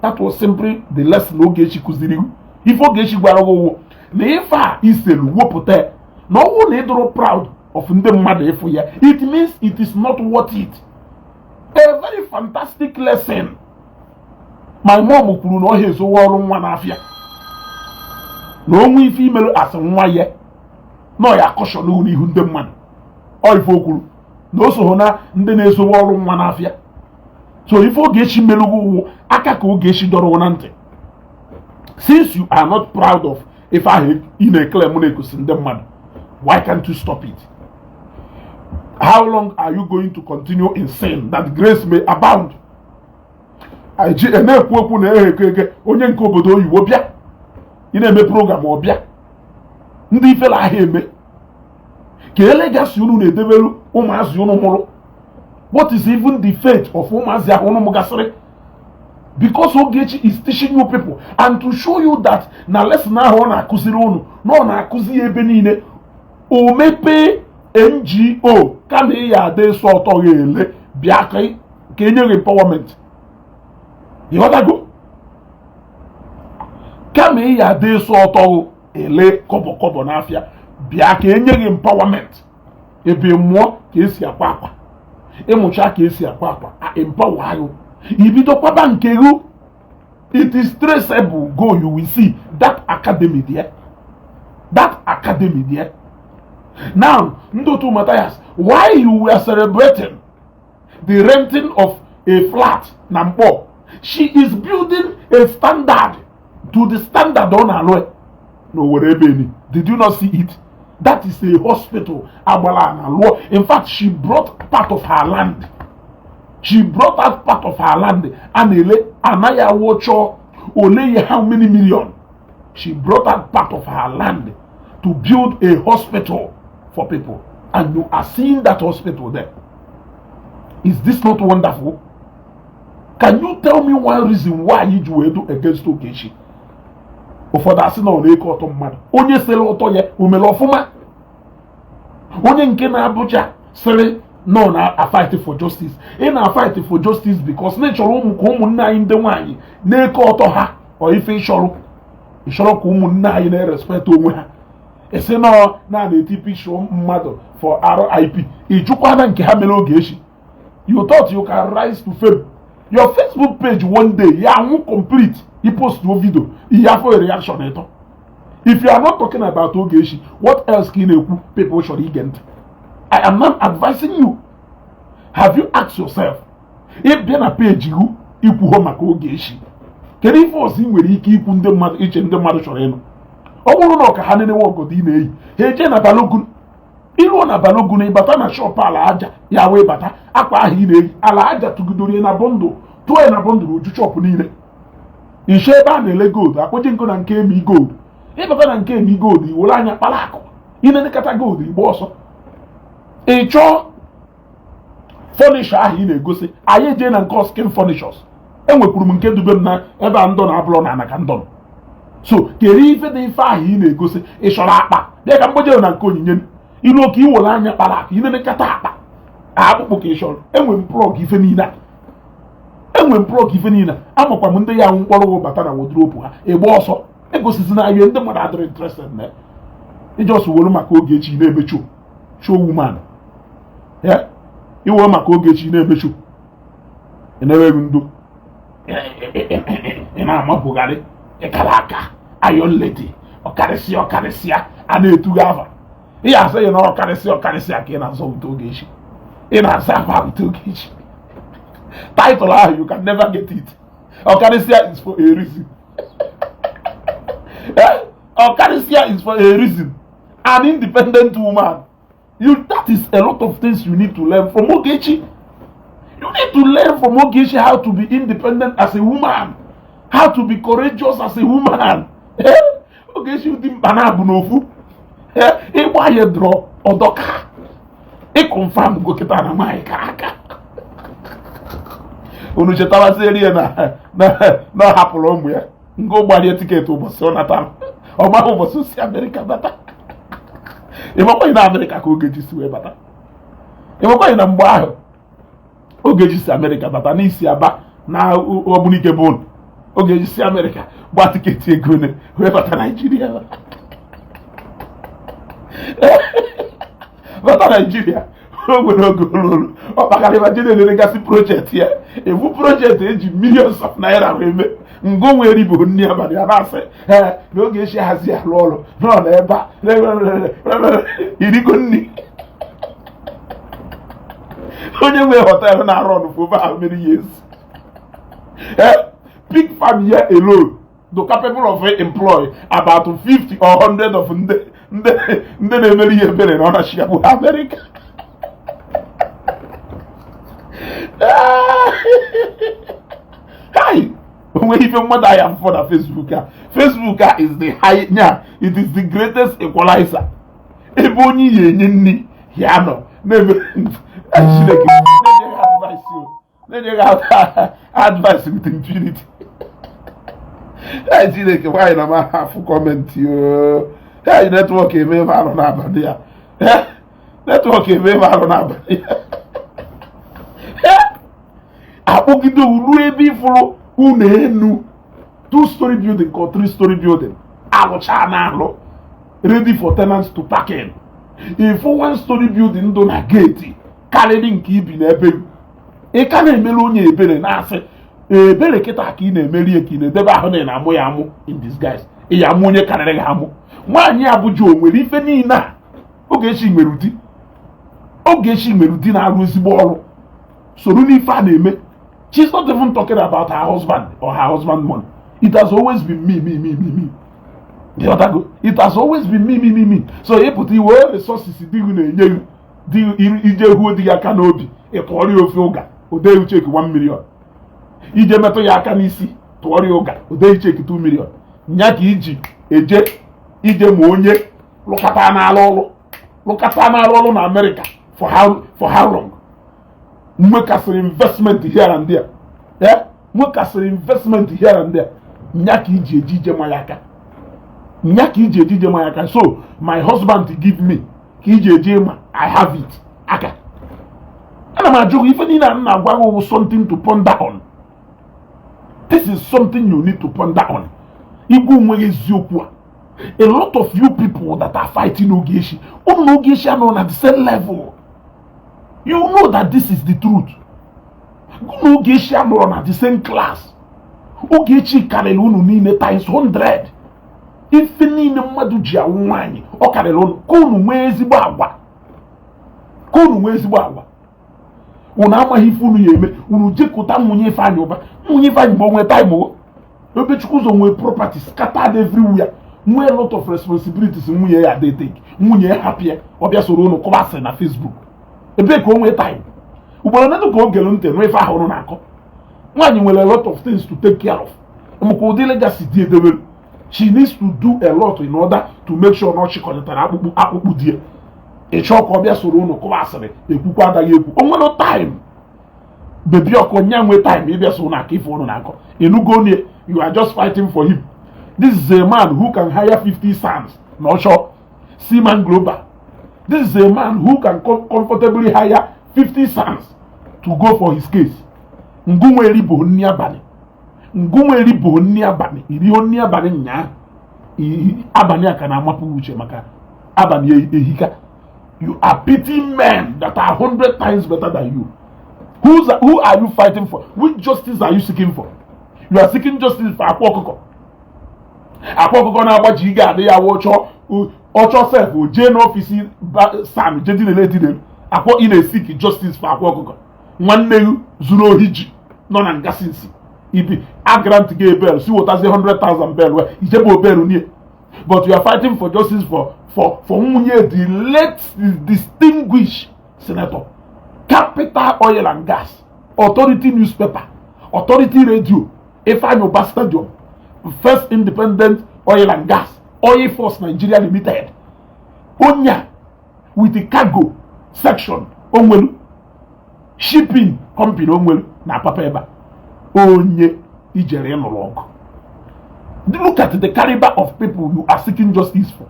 That was simply the lesson Ogechi kụziri. Ife Ogechi gwara gị ụwụ na ife a iselu wepụta na ọnwụ na ịdụrụ proud of ndị mmadụ ịfụ ya, it means it is not worth it. A very fantastic lesson. My mom kwuru na ọha ezowe ọrụ nwa n'afịa na onwe ife imerụ asị nwa ya na ọ ya akọshọn n'ihu ndị mmadụ. Ọ ife o kwuru na o so na ndị na-ezowe ọrụ nwa n'afịa. So ife Ogechi merụghị ụwụ aka ka Ogechi dọrọ na ntị. Since you are not proud of ife ahụ ị na-ekele mụ na-egosi ndị mmadụ, why can't you stop it? How long are you going to continue in sin that grace may abound? Ji na-ekwu okwu na ehe eke eke onye nke obodo oyibo bịa, ị na-eme program, ọ bịa ndị ifela ahịa eme ka elegasị unu na-edebelu ụmụazị unu mụrụ. What is even the fate of ụmụazị ahụ unu mụgasịrị? Because Ogechi is teaching you people and to show you that na lesson ahụ ọ na-akụziri unu na ọ na-akụzi ya ebe niile. O mepee NGO kama ị ya ada eso ọtọ ya ele bịa ka enye gị empowerment. Ịghọtago? Kama ị ya ada eso ọtọ ele kọbọ kọbọ n'afịa, bịa ka enye gị empowerment. Ebe mụọ ka esi akwa akwa, ịmụcha ka esi akwa akwa, a empower gị, ibido kwaba nke gị. It is traceable. Go, you will see that academy there, that academy there. Now, ndị otu Matthias, why you were celebrating the renting of a flat na Mkpọ, she is building a standard to the standard ọ na-alụ na Owerri ebe eni. Did you not see it? That is a hospital agbala na lụọ. In fact, she brought part of her land, she brought out part of her land a na-ele anaghị awụ chọọ ole ya how many million. She brought out part of her land to build a hospital for people, and you are seeing that hospital there. Is this not wonderful? Can you tell me one reason why you ji wee do against Ogechi? Ụfọdụ asị na ọ na-eke ọtọ mmadụ. Onye sịrị ụtọ ya o mere ọfụma? Onye nke na-Abuja sịrị no na a fight for justice, ị na fight for justice because na ịchọrọ ụmụ ka ụmụnne anyị ndị nwaanyị na-eke ọtọ ha. Ọ ife ịchọrọ, ịchọrọ ka ụmụnne anyị na-erespect onwe ha. Esi nọ na na-eti picture mmadụ for RIP, ịjụkwana nke ha mere Ogechi. You thought you can rise to fame. Your Facebook page one day ya anwụ complete. I post no video, ihe afọ reaction ịtọ. If you are not talking about Ogechi, what else ka ị na-ekwu people chọrọ ige ntị? I am not advising you. Have you asked yourself, ịbịa na page gị ikwuho maka Ogechi, kedu ife ọzọ ị nwere ike ikwu ndị mmadụ iche ndị mmadụ chọrọ ịnụ? Ọ bụrụ na ọka ha nenewe ọgọdọ ị na-eyi, ha eje na Balogun. Iruo na Balogun, ịbata na shop ala aja ya wee bata akwa ahụ ị na-eyi ala aja tụgidoro na bundle, tụọ ya na bundle oju shop niile. Nche ebe a na-ele gold akpọje nkụ na nke emi gold. Ịbata na nke emi gold, iwere anya kpara akụ ịnenekọta gold, igba ọsọ. Ị chọọ furniture ahụ ị na-egosi anyị, ejee na nke Oskin Furnitures. Enwekwuru m nke dube m na ebe a ndọ na abụrọ na ana ka ndọ nọ. So kere ife dị ife ahụ ị na-egosi. Ị chọrọ akpa, bịa ka mgbojere na nke onyinye ilu oke iwere anya kpara akụ ịnenekọta akpa akpụkpụ ka ị chọrọ. Enwe m plug ife niile a, enwe m plug ife niile a. Amakwa m ndị ya nwụ mkpọrọ bata na wardrobe ha ịgba ọsọ egosizi na ihe ndị mmadụ adịrị interested na ijos were maka Ogechi na-emechu show woman ya iwe maka Ogechi na-emechu ị na-enweghị ndo, ị na-amapụgharị ịkara aka. Iron Lady, ọkarịsịa ọkarịsịa a na-etughị afa. Ị asị ya na ọkarịsịa ọkarịsịa ka ị na-azọ ute Ogechi, ị na-aza afa ute Ogechi. Title ahụ, you can never get it. Ọkarịsịa is for a reason. Eh? Ọkarịsịa is for a reason. An independent woman, you, that is a lot of things you need to learn from Ogechi. You need to learn from Ogechi how to be independent as a woman, how to be courageous as a woman. Eh? Ogechi dị mkpa na-abụ n'ofu. Eh? Ịgba ya drọ ọdọka, ị confirm go kịta na nwaanyị ka aka unu chetawazieri ya na ọ hapụrụ ụmụ ya ngo gbarie ticket ụbọchị ọ natara. Ọ maghị ụbọchị o si Amerịka bata. Ịmakwaghị na Amerịka ka Ogechi si wee bata. Ịmakwaghị na mgbe ahụ Ogechi si Amerịka bata n'isi Aba na Ogbunike bụ unu. Ogechi si Amerịka gba ticket ego ole wee bata Naijiria? Bata Naijiria, o nwere oge olu ọ kpakarịba jere elegasị project ya, ebu project eji millions of naira wee mee. Ngo nwere ibo nri abalị a na-asị ee na Ogechi hazi alụ ọrụ nọ n'ebe a irigo nri. Onye nwe hotel na-arụ ọrụ for over how many years? Eh, pig farm here alone do capable of employ about 50 or 100 of ndị na-emere ihe ebere na ọ na Chicago, America. Hi, onwe ife mmadụ ahịa mfọ na Facebook a. Facebook a is the high nya, it is the greatest equalizer. Ebe onye ya enye nri ya nọ na-eme Chineke na-enye ha advice o, na-enye ha advice with impunity. Hey, Chineke, nwaanyị na ma afụ comment o. Hey, network eme ebe arụ n'abalị ya. Network eme ebe arụ n'abalị ya. Akpọgide ruo ebe ịfụrụ ụlọ enu two story building ka three story building alụcha na alụ, ready for tenants to pack in. Ịfụ one story building dị na gate karịrị nke ibi n'ebe ị ka na-emere onye ebere, na-asị ebere kịta ka ị na-emeri ya, ka ị na-edebe ahụ na ị na-amụ ya amụ in disguise. Ị ya amụ onye karịrị gị amụ. Nwaanyị Abuja o nwere ife niile a. Ogechi nwere di, Ogechi nwere di na-arụ ezigbo ọrụ, soro n'ife a na-eme. She's not even talking about her husband or her husband money. It has always been me, me, me, me, me. The other go, it has always been me, me, me, me. So ịpụta iwe resources di gị na-enye gị di, ije huo di gị aka n'obi, ị tụọrọ ya ofe ụga, odeghị cheque 1 million. Ije metụ ya aka n'isi, tụọrọ ya ụga, odeghị cheque 2 million. Nya ka iji eje ije ma onye lụkata n'alụ ọrụ, lụkata n'alụ ọrụ na America for how long? Nwekasịrị investment here and there, eh, nwekasịrị investment here and there. Nya ka iji eje ije ma ya aka, nya ka iji eje ije ma ya aka. So my husband give me ka iji eje ma I have it aka. Ana m ajụ gị ife niile a m na-agwa gị wụ something to ponder on. This is something you need to ponder on. Igwe onwe gị eziokwu a, a lot of you people that are fighting Ogechi, unu na Ogechi anọ na the same level. You know that this is the truth. Unu Ogechi anọrọ na the same class. Ogechi karịrị unu niile times 100. Ife niile mmadụ ji awụ nwaanyị, ọ karịrị unu. Ka unu nwee ezigbo agwa, ka unu nwee ezigbo agwa. Unu amaghị ife unu ya eme. Unu jekụta nwunye Ifeanyị Ụba, nwunye Ifeanyị mgbe o nwee time o Obechukwuzo nwee property scattered everywhere, nwee a lot of responsibilities. Nwunye ya dey take, nwunye ya hapụ ya, ọ bịa soro unu kọba asịrị na Facebook. Ebee ka o nwee time? Ugboro ole ka o gere ntị nụ ife ahụ unu na-akọ? Nwaanyị nwere a lot of things to take care of, maka ụdị legacy dị edebere. She needs to do a lot in order to make sure na ọ chịkọtara akpụkpụ akpụkpụ di ya. Ị chọọ ka ọ bịa soro unu kọba asịrị, ekwukwa adaghị ekwu. O nwere time bebi ọkụ nya nwee time ịbịa so unu aka ife unu na-akọ ịnụgo onye. You are just fighting for him. This is a man who can hire 50 sons na ọchọ Seaman Global. This is a man who can comfortably hire 50 sons to go for his case. Ngụnwa eribo nri abalị, ngụnwa eribo nri abalị, iriho nri abalị nyaa abalị a ka na-amapụ uche maka abalị ehika. You are pitying men that are 100 times better than you. Who are you fighting for? Which justice are you seeking for? You are seeking justice for akwa ọkụkọ. Akwa Ọkụkọ na-agbaji ige adị ya wụ chọọ ọchọ sef o jee n'office SAN jee dinele edinelu. Akwa ị na-eseek justice for Akwa Ọkụkọ nwanne gị zuru ohi ji nọ na nga since ibi a grant gị bail si wetazie 100,000 bail wee ijebe bail nie, but you are fighting for justice for nwunye the late distinguished senator, Capital Oil and Gas Authority, newspaper Authority, radio Ifeanyi Uba Stadium, First Independent Oil and Gas, Oil Force Nigeria Limited, onya with the cargo section onwelu, shipping company onwelu na Apapa ebe a onye ijere ịnụrụ ọgụ. Look at the caliber of people you are seeking justice for.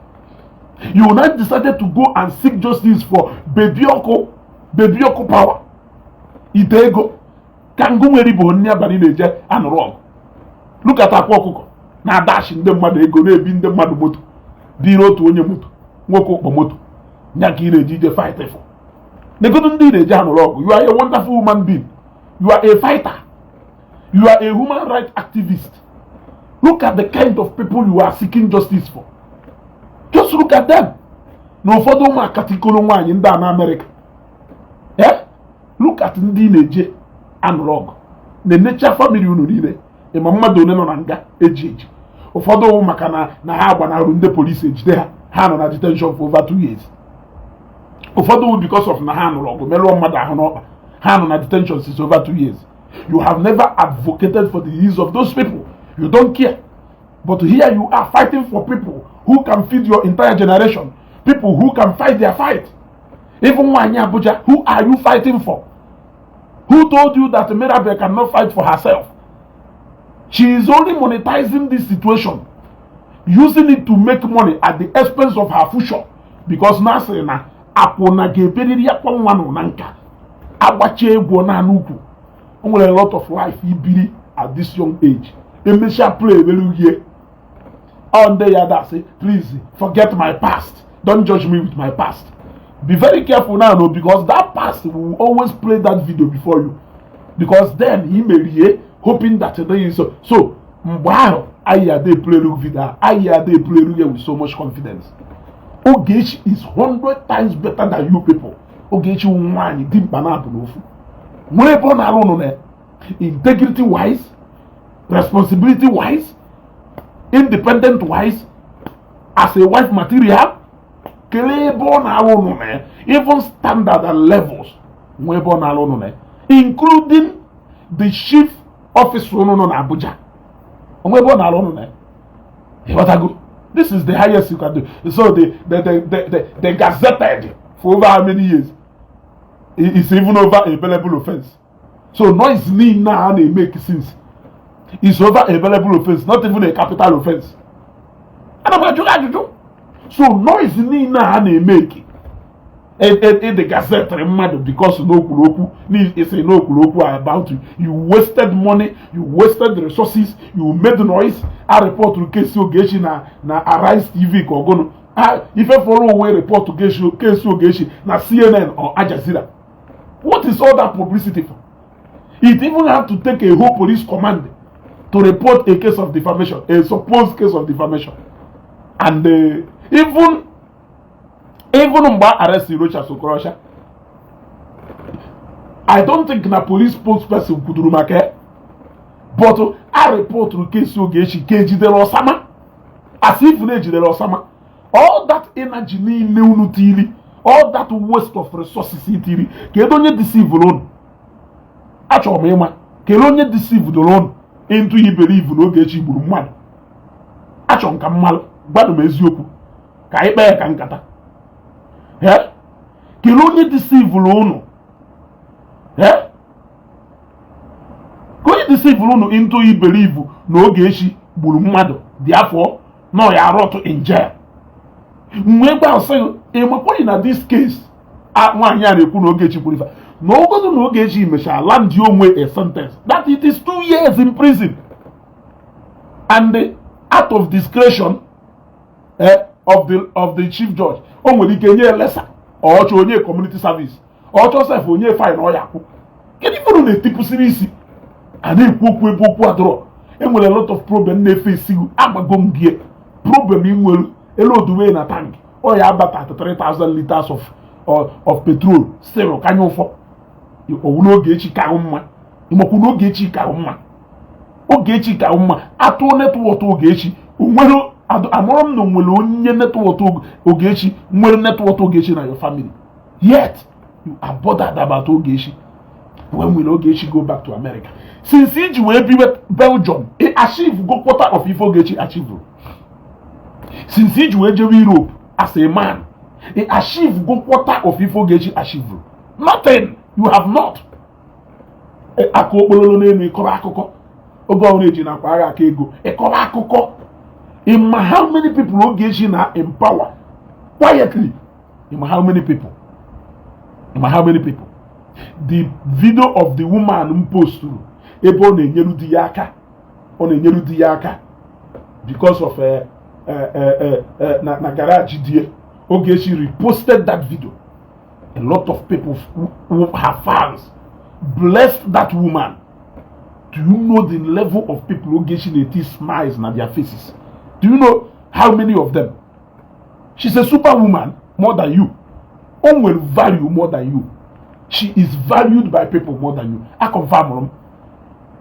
You now decided to go and seek justice for Baby Ọkụ, Baby Ọkụ power ite ego ka ngụ nwere ibo nne abalị na-eje anụrụ ọgụ. Look at Akwa Ọkụkọ na-adashi ndị mmadụ ego, na-ebi ndị mmadụ moto, dịrị otu onye moto, nwoke ụkpọ moto nya ka ị na-eji ije fight for. Negodu ndị ị na-eje anụrụ ọgụ. You are a wonderful human being, you are a fighter, you are a human rights activist. Look at the kind of people you are seeking justice for. Just look at them. Na ụfọdụ ụmụ akatikoro nwaanyị ndị a na Amerịka, eh, look at ndị ị na-eje anụrụ ọgụ na-enecha family unu niile. Ịma mmadụ one nọ na nga eji eji? Ụfọdụ wụ maka na ha gbanahụrụ ndị polisi ejide ha, ha nọ na detention for over 2 years. Ụfọdụ wụ because of na ha nụrụ ọgụ merụọ mmadụ ahụ n'ọkpa, ha nọ na detention since over 2 years. You have never advocated for the use of those people. You don't care, but here you are fighting for people who can feed your entire generation, people who can fight their fight. Even nwaanyị Abuja, who are you fighting for? Who told you that Mirabel cannot fight for herself? She is only monetizing this situation, using it to make money at the expense of her future, because na asịrị na akwụna ga-eberiri akwa nwa nọ na nka agbacha egwu na ukwu. O nwere a lot of life ibiri at this young age. Emechaa play ebere uhie ọ ndị ya da say, "Please forget my past, don't judge me with my past." Be very careful now, no, because that past will always play that video before you, because then he merie hoping that it is so. So mgbe ahụ anyị ada play video, anyị ada play with so much confidence. Ogechi is 100 times better than you people. Ogechi nwaanyị dị mkpa na-abụ n'ofu nwere ebe ọ na-arụ ụnụ na integrity wise, responsibility wise, independent wise, as a wife material. Kelee ebe ọ na-arụ ụnụ na ya, even standard and levels nwee ebe ọ na-arụ ụnụ na ya, including the chief officer ụnụ nọ na Abuja, onwe ebe ọ na-arụ ụnụ na ya. Ịghọtago? This is the highest you can do. So the gazetted for over how many years? It's even over a bailable offense. So noise niile a na-emake since is over a bailable offense, not even a capital offense. Ana m ajụ gị ajụjụ. So noise niile a na-emake ịdị gazetịrị mmadụ because na okwuru okwu isi na okwuru okwu about you, you wasted money, you wasted resources, you made noise. A report case Ogechi na Arise TV ka ọgụnụ ife fọrọ onwe report case Ogechi na CNN or Al Jazeera. What is all that publicity for? It even have to take a whole police command to report a case of defamation, a supposed case of defamation. And even mgbe a arrest Rochas Okorocha, I don't think na police spokesperson kwuduru maka ya, but a reportụrụ case Ogechi ka ejidere Osama, as if na ejidere Osama. All that energy niile unu tiri, all that waste of resources itiri, kedu onye deceive unu? Achọrọ m ịma kedu onye deceive unu into iberibe na Ogechi gburu mmadụ. Achọrọ m ka mmalụ gwadụ m eziokwu ka anyị kpee ya ka nkata. Kedu onye deceive unu? Ka onye deceive unu into iberibe na Ogechi gburu mmadụ dị afọ nọ ya rot in jail? Mgbe gba sị ịmakwaghị na this case nwaanyị a na-ekwu na Ogechi gburu ife na ogodo na Ogechi mechara land onwe a sentence that it is 2 years in prison and out of discretion of the chief judge, o nwere ike nye lesser ọchọ onye community service, ọchọ sef onye fine ọ ya akwụ. Kedu ife unu na-etipụsiri isi a na-ekwu okwu ebe okwu adọrọ? Enwere a lot of problem na-efe esi. Agbago m gị problem ị nwere elu oduwe na tank ọ ya aba 33,000 liters of petrol still kanya ụfọ owu. N'Ogechi ka mma, ịmakwu na Ogechi ka mma, Ogechi ka mma. Atụ network Ogechi onwere amụrụ m na onwere onye network Ogechi nwere network Ogechi na your family, yet you are bothered about Ogechi. When will Ogechi go back to America? Since iji wee biwe Belgium, ị achieve go quarter of ife Ogechi achieve. Since iji wee jewe Europe as a man, ị achieve go quarter of ife Ogechi achieve. Nothing, you have not. Aka okporolo n'elu ịkọrọ akụkọ oge ọhụrụ eji nakwa agha aka ego ịkọrọ akụkọ. Ịma how many people Ogechi na empower quietly? Ịma how many people? Ịma how many people? The video of the woman m posturu ebe ọ na-enyeru di ya aka, ọ na-enyeru di ya aka because of na garage die, Ogechi reposted that video. A lot of people who her fans blessed that woman. Do you know the level of people Ogechi na-eti smiles na their faces? Do you know how many of them? She's a superwoman more than you. O nwere value more than you. She is valued by people more than you. A confirm m.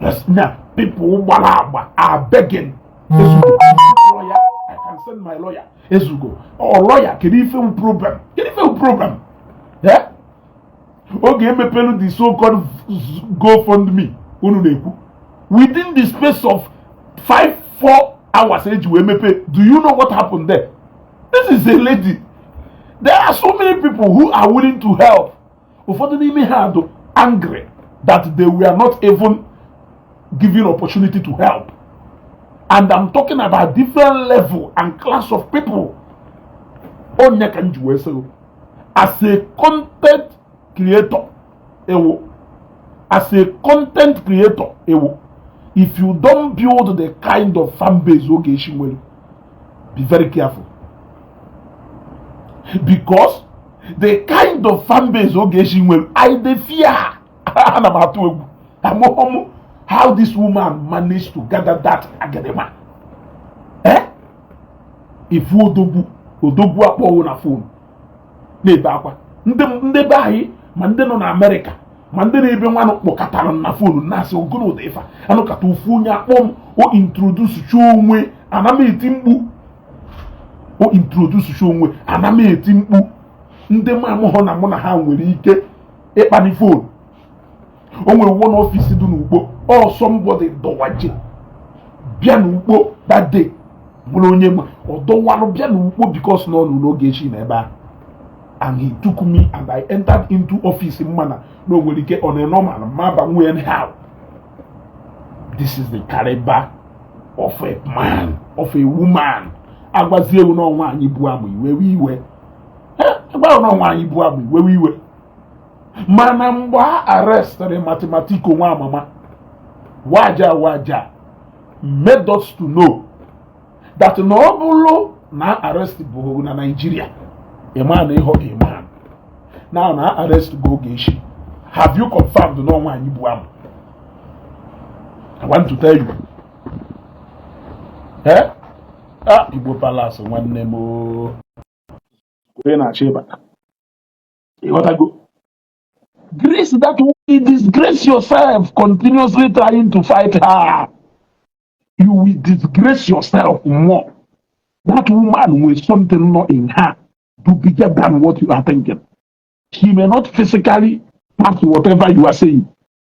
Yes, now people gbara agba are begging. Ezugo, lawyer, I can send my lawyer. Ezugo or lawyer, kedu ife wu problem? Kedu ife wu problem? Yeah? Oge emepelu the so called GoFundMe unu na-ekwu, within the space of 5, 4 hours eji wee mepe, do you know what happened there? This is a lady. There are so many people who are willing to help. Ụfọdụ n'ime ha do angry that they were not even given opportunity to help, and I'm talking about different level and class of people. Onye ka m ji wee sị, as a content creator ewo, as a content creator ewo, if you don't build the kind of fan base Ogechi nwere, be very careful, because the kind of fan base Ogechi nwere, I dey fear. Ana m atụ egwu. Amụghọ m how this woman managed to gather that agadema. Eh, ifu odogwu, odogwu akpọwo na phone na-ebe akwa. Ndị ndị be anyị, ma ndị nọ na Amerịka, ma ndị na-ebe nwanụ, kpọkọtara m na phone na-asị ogolo ụda ife anụkata. Ofu onye akpọ m, o introduce chuo onwe, ana m eti mkpu. O introduce chuo onwe, ana m eti mkpu. Ndị ma amụghọ na mụ na ha nwere ike ịkpani phone. O nwere one office dị n'Ugbo ọ, somebody dọwaje bịa n'Ugbo that day, bụrụ onye ma ọ dọwalụ bịa n'Ugbo because nọ n'ụlọ Ogechi na ebe ahụ, and he took me and I entered into office. Mmana na o nwere ike on a normal ma banwe anyhow. This is the caliber of a man, of a woman. Agwazie ewu na nwaanyị bụ amụ iwewe iwe. Agwa na nwaanyị bụ amụ iwewe iwe. Mana mgbe a arrestịrị Mathematiko nwa amama waja waja, made us to know that na ọ bụrụ na arrest bụ na Nigeria, ịma na ịghọ a man. Now na arrest go Ogechi, have you confirmed na nwaanyị bụ amụ? I want to tell you, eh, ah, Igbo Palace, nwanne m ooo, onye na-achọ ịbata, ịghọtago? Grace that will disgrace yourself continuously trying to fight her. You will disgrace yourself more. That woman with something not in her to bigger than what you are thinking. She may not physically pass whatever you are saying,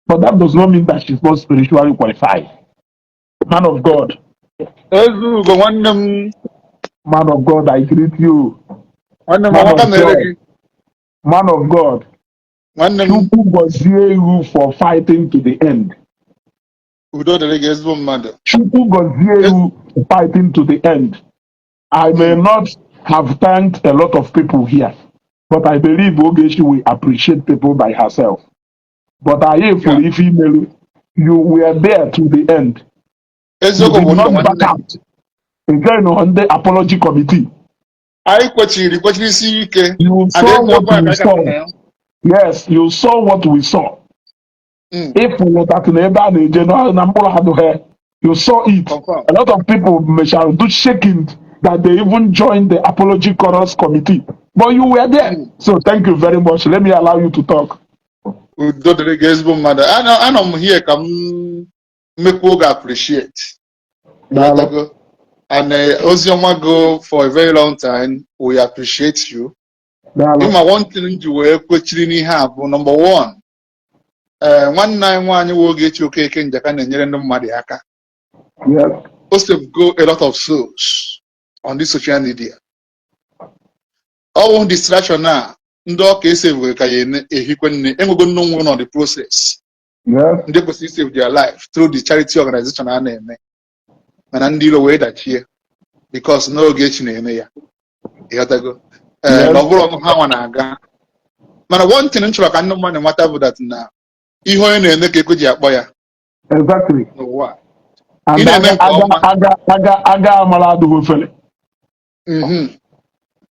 but that does not mean that she's not spiritually qualified. Man of God. Ezugo, nwanne m. Man of God, I greet you. Nwanne m. Man Amaka of mere God. gị. Man of God. Nwanne m. Chukwu gọzie you for fighting to the end. Udo dịrị gị, ezigbo mmadụ. Chukwu gọzie you for fighting to the end. I may not have thanked a lot of people here, but I believe Ogechi will appreciate people by herself. But I for if email, you were there to the end. You Eziokwu did bụ ndụ, not nwanne. Back out. Join on the apology committee. Anyị kwechiri kwechiri ike. You And saw what eziokwu a we ka anyị saw. ka na ya. Yes, you saw what we saw. If that na ebe a na-eje na mkpụrụ adụghị You saw it. Confirm. A lot of people mechara do shaking that they even joined the apology chorus committee, but you were there. So thank you very much. Let me allow you to talk. Udo dịrị gị, ezigbo mmadụ. Anọ m here ka m mekwuo gị appreciate. Daalụ. Ịghọtago? And ozi ọma go for a very long time. We appreciate you. Daalụ. Ịma, one thing m ji wee kwechiri n'ihe a bụ number one, ee, nwanne anyị nwaanyị nwe Ogechi Okeke Njaka na-enyere ndị mmadụ aka. O save go a lot of souls on this social media. Ọ bụ distraction a ndị ọka esevugoro ka ya ehikwe nne enwego nne nwụrụ nọ the process. Ndị kwesịrị save their life through the charity organization a na-eme, mana ndị iro wee dachie because n'Ogechi na-eme ya. Ịghọtago? Ee. Yes. Na ọ bụrụ ọnụ ha nwa na-aga, mana one thing m chọrọ ka ndị mmadụ mata bụ that na ihe onye na-eme ka ekwe ji akpọ ya n'ụwa. And Ị na-eme aga nke aga ọma. Aga aga aga amara adịghị ofele.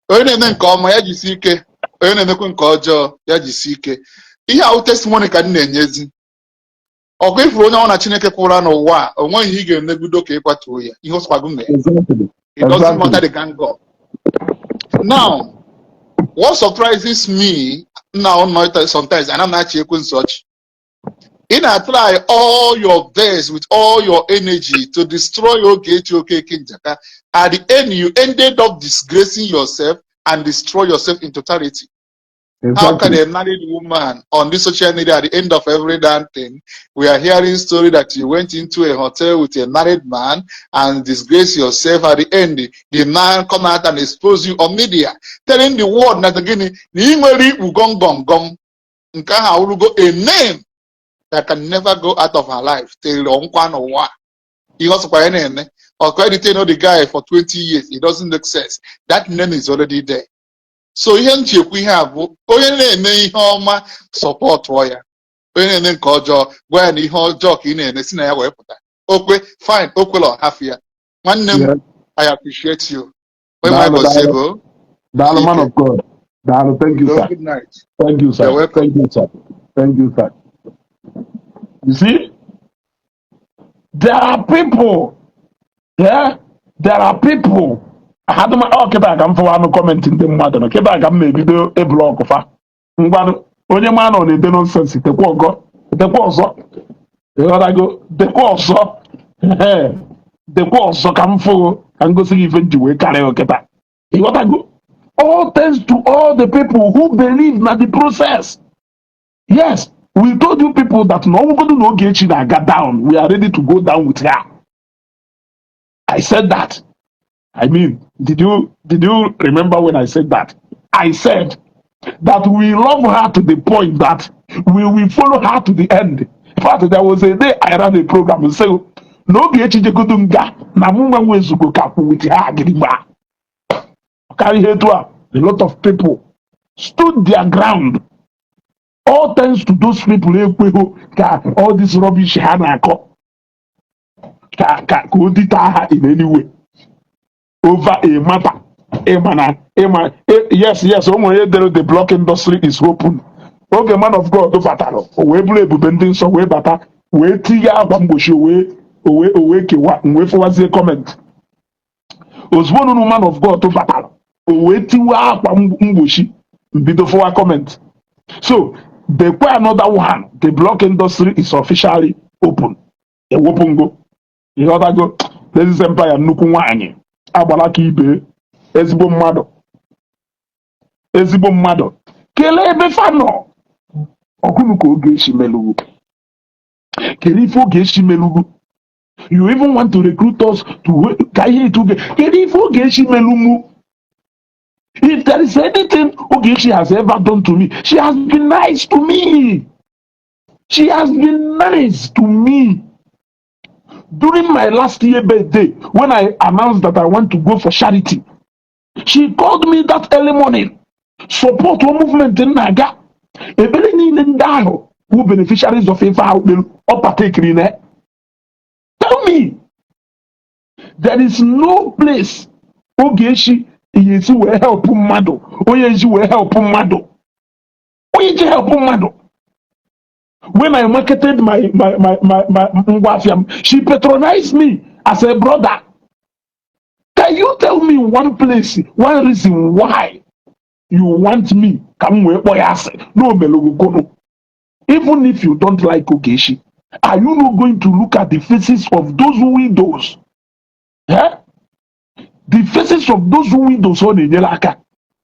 Onye na-eme nke ọma, ya jisi ike. Onye na-emekwa nke ọjọọ, ya jisi ike. Ihe ahụ testimony ka m na-enyezi ọkụ ifuru onye ọ na Chineke kwụra n'ụwa a, o nweghị ihe ị ga-emegido ka ịkwatuo ya. Ihe ọsọkwa gị mee, it doesn't matter the gang up. Now, what surprises me now, not sometimes, and I'm not ekwensu ọchị, ị na-try all your best with all your energy to destroy Ogechi Okeke Njaka. At the end, you ended up disgracing yourself and destroy yourself in totality. How can a married woman on this social media, at the end of every damn thing, we are hearing story that you went into a hotel with a married man and disgrace yourself? At the end, the man come out and expose you on media, telling the world that again, na ị nwere ikpu gom gom gom. Nke ahụ awụrụgo a name that can never go out of her life till ọnkwa n'ụwa. Ihe ọ sọkwa ya na-eme, ọ detain the guy for 20 years, it doesn't make sense. That name is already there. So ihe m ji ekwu ihe a bụ, onye na-eme ihe ọma, supportụọ ya. Onye na-eme nke ọjọọ, gwa ya na ihe ọjọọ ka ị na-eme, si na ya wee pụta. Okwe, fine. Okwela, ọhafụ ya. Nwanne m, I appreciate you. Onye nwe Daalụ, gọzie daalụ. gị. Daalụ, man of God. Daalụ, thank you, sir. Good night. Thank you, sir. You're welcome. Thank you, sir. Thank you, sir. You see, there are people, yeah, there are people. Adụma ọ kịta ka m fụwa anụ comment ndị mmadụ nọ kịta ka m na-ebido ịblock fa. Ngwanụ, onye ma nọ na-ede nonsense, tekwa ọgọ, tekwa ọzọ. Ịghọtago? Dekwa ọzọ. Ehe. Dekwa ọzọ ka m fụụ ka m gosi gị ife m ji wee karịa kịta. Ịghọtago? All thanks to all the people who believe na the process. Yes, we told you people that na ọnwụgodu na Ogechi na-aga down, we are ready to go down with her. I said that. I mean, did you remember when I said that? I said that we love her to the point that we will follow her to the end. In fact, there was a day I ran a program and say, na Ogechi jegodu nga na mụ nwa nwezugo ka kwụ with her gidigba. Karịa ihe etu a, a lot of people stood their ground. All thanks to those people ekweghị ka all this rubbish ha na-akọ ka o dite ha in any way over a matter. Ịma na ịma yes, o nwere ihe dere, "The block industry is open." Oge man of God batara, o wee bụrụ ebube ndị nsọ wee bata wee tinye akwa mgbochi, o wee kewa m wee fụwazie comment. Ozugbo nụnụ man of God batara, o wee tiwe akwa mgbochi, mbido fụwa comment. So dekwe another one, "The block industry is officially open." Ewepụ ngo, ịghọtago? Ladies Empire, nnukwu nwaanyị agbara aka ibe, ezigbo mmadụ, ezigbo mmadụ. Kelee ebe fa nọ ọgụnụ ka Ogechi melugwu. Kedu ife Ogechi melugwu? You even want to recruit us to ka ihe etu oge. Kedu ife Ogechi melugwu? If there is anything Ogechi has ever done to me, she has been nice to me. She has been nice to me. During my last year birthday, when I announced that I want to go for charity, she called me that early morning, support one movement m na-aga. Ebere niile ndị ahụ wụ beneficiaries of ife ahụ kpere ọ partakiri na. Tell me, there is no place Ogechi ihe esi wee help mmadụ, onye ezi wee help mmadụ, onye ji help mmadụ. When I marketed my ngwa afịa m, she patronized me as a brother. Can you tell me one place, one reason why you want me ka m wee kpọọ ya asị na omelogogonu? Even if you don't like Ogechi, are you not going to look at the faces of those widows? Eh? The faces of those widows ọ na-enyere aka,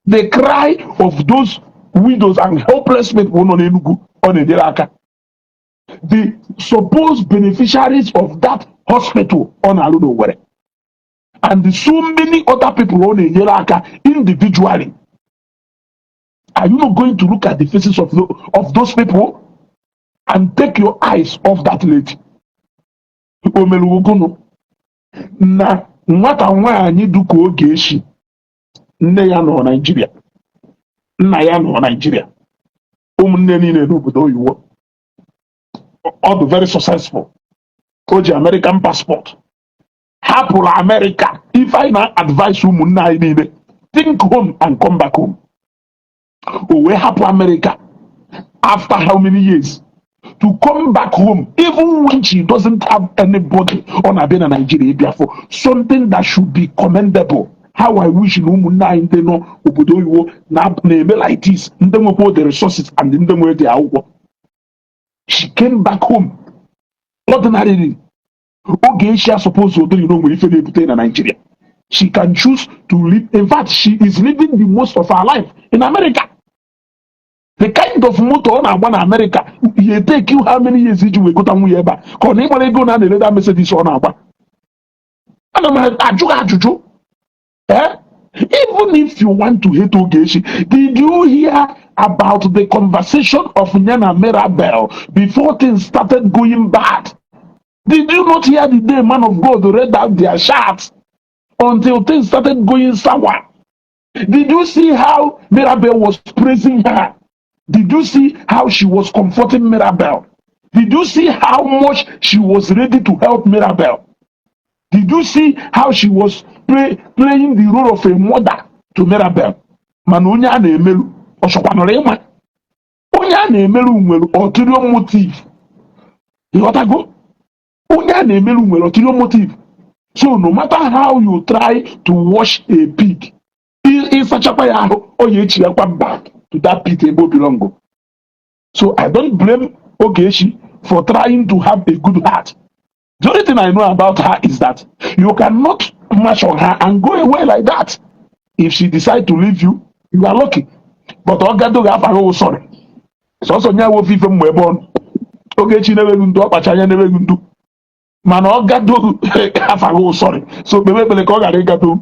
the cry of those widows and helpless people nọ n'Enugu ọ na-enyere aka, the supposed beneficiaries of that hospital ọ na-alụ n'Owerri, and so many other people ọ na-enyere aka individually. Are you not going to look at the faces of those people and take your eyes off that lady? O mere ugunu na nwata nwaanyị dịka Ogechi, nne ya nọ Naijiria, nna ya nọ Naijiria, ụmụnne niile n'obodo oyibo, ọ dị very successful, o ji American passport, hapụrụ America. Ife anyị na-advise ụmụnne anyị niile, think home and come back home. O wee hapụ America after how many years to come back home, even when she doesn't have anybody ọ na-abịa na Nigeria ịbịa for something that should be commendable. How I wish na ụmụnne anyị ndị nọ obodo oyibo na-eme like this, ndị nwekwa the resources and ndị nwere the akwụkwọ. She came back home. Ordinarily, Ogechi suppose odori na o nwere ife na-ebute na Nigeria. She can choose to live. In fact, she is living the most of her life in America. The kind of motor ọ na-agba na America, ya take you how many years iji wee gota nwunye ebe a, ka ọ na ịgbara ego na na-ereda Mercedes ọ na-agba? Ana m ajụ gị ajụjụ. Eh? Even if you want to hate Ogechi, did you hear about the conversation of Nyana Mirabel before things started going bad? Did you not hear the day man of God read out their chats until things started going sour? Did you see how Mirabel was praising her? Did you see how she was comforting Mirabel? Did you see how much she was ready to help Mirabel? Did you see how she was playing the role of a mother to Mirabel? Mana onye a na-emelu ọ chọkwanụrụ ịma onye a na-emelu nwere ulterior motive. Ịghọtago? Onye a na-emelu nwere ulterior motive. So no matter how you try to wash a pig, ịsachakwa ya ahụ, ọ ya echighakwa back to that pit ebe o belong. So I don't blame Ogechi for trying to have a good heart. The only thing I know about her is that you cannot march on her and go away like that. If she decide to leave you, you are lucky. But ọ gado ga-afa gị, sorry. Sọsọ nye wofe ife mmụ ebe ọnụ. Ogechi na-enweghị ndu, ọkpacha anya na-enweghị ndu. Mana ọ gado afa gị, sorry. So kpebe ekpere ka ọ ghara ịgado.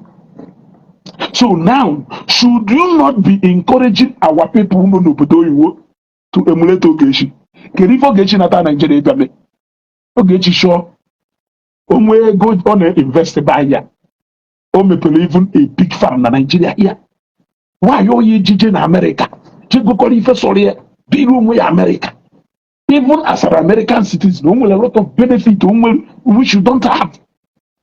So now, should you not be encouraging our people nọ n'obodo oyibo to emulate Ogechi? Kedu ife Ogechi nata Nigeria ịbịa mee? Ogechi chọọ onwe ego ọ na-invest by ya. O mepere even a big farm na Nigeria here. Nwaanyị onye ejije na America jegokọrọ ife sọrọ ya biri onwe ya America. Even as an American citizen, o nwere a lot of benefit o nwere which you don't have.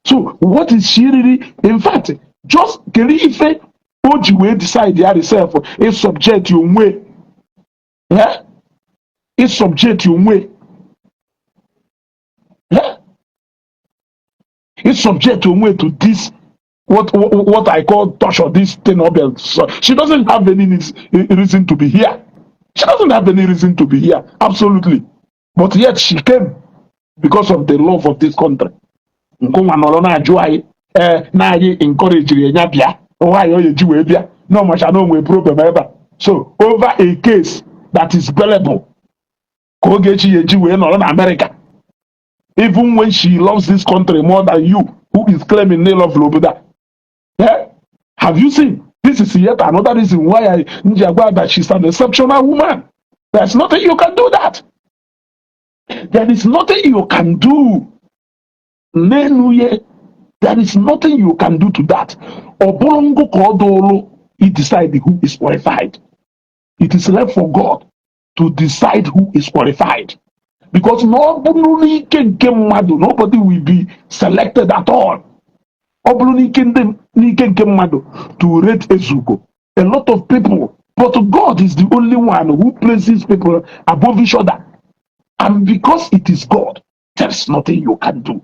So what is she really, in fact, just kedu ife o ji wee decide ya herself ị subject onwe ya, ị subject onwe ya, ị subject onwe to this what I call torture, this thing of? So she doesn't have any reason to be here. She doesn't have any reason to be here, absolutely. But yet she came because of the love of this country. Nkunwa nọrọ na-ajụ anyị, ee, na anyị encourage ya bịa. Nwaanyị ọ ga-eji wee bịa na ọmacha na onwe problem ebe a. So over a case that is bearable ka Ogechi ya eji wee nọrọ na America, even when she loves this country more than you who is claiming na love obodo a. Eh? Have you seen? This is yet another reason why I nji agwa that she's an exceptional woman. There's nothing you can do that. There is nothing you can do. N'enu ye, there is nothing you can do to that. Ọ bụrụ ngụ ka ọ dụrụ he decide who is qualified. It is left for God to decide who is qualified. Because na ọ bụrụ n'ike nke mmadụ, nobody will be selected at all. Ọ bụrụ n'ike ndị n'ike nke mmadụ to rate Ezugo, a lot of people, but God is the only one who places people above each other. And because it is God, there is nothing you can do.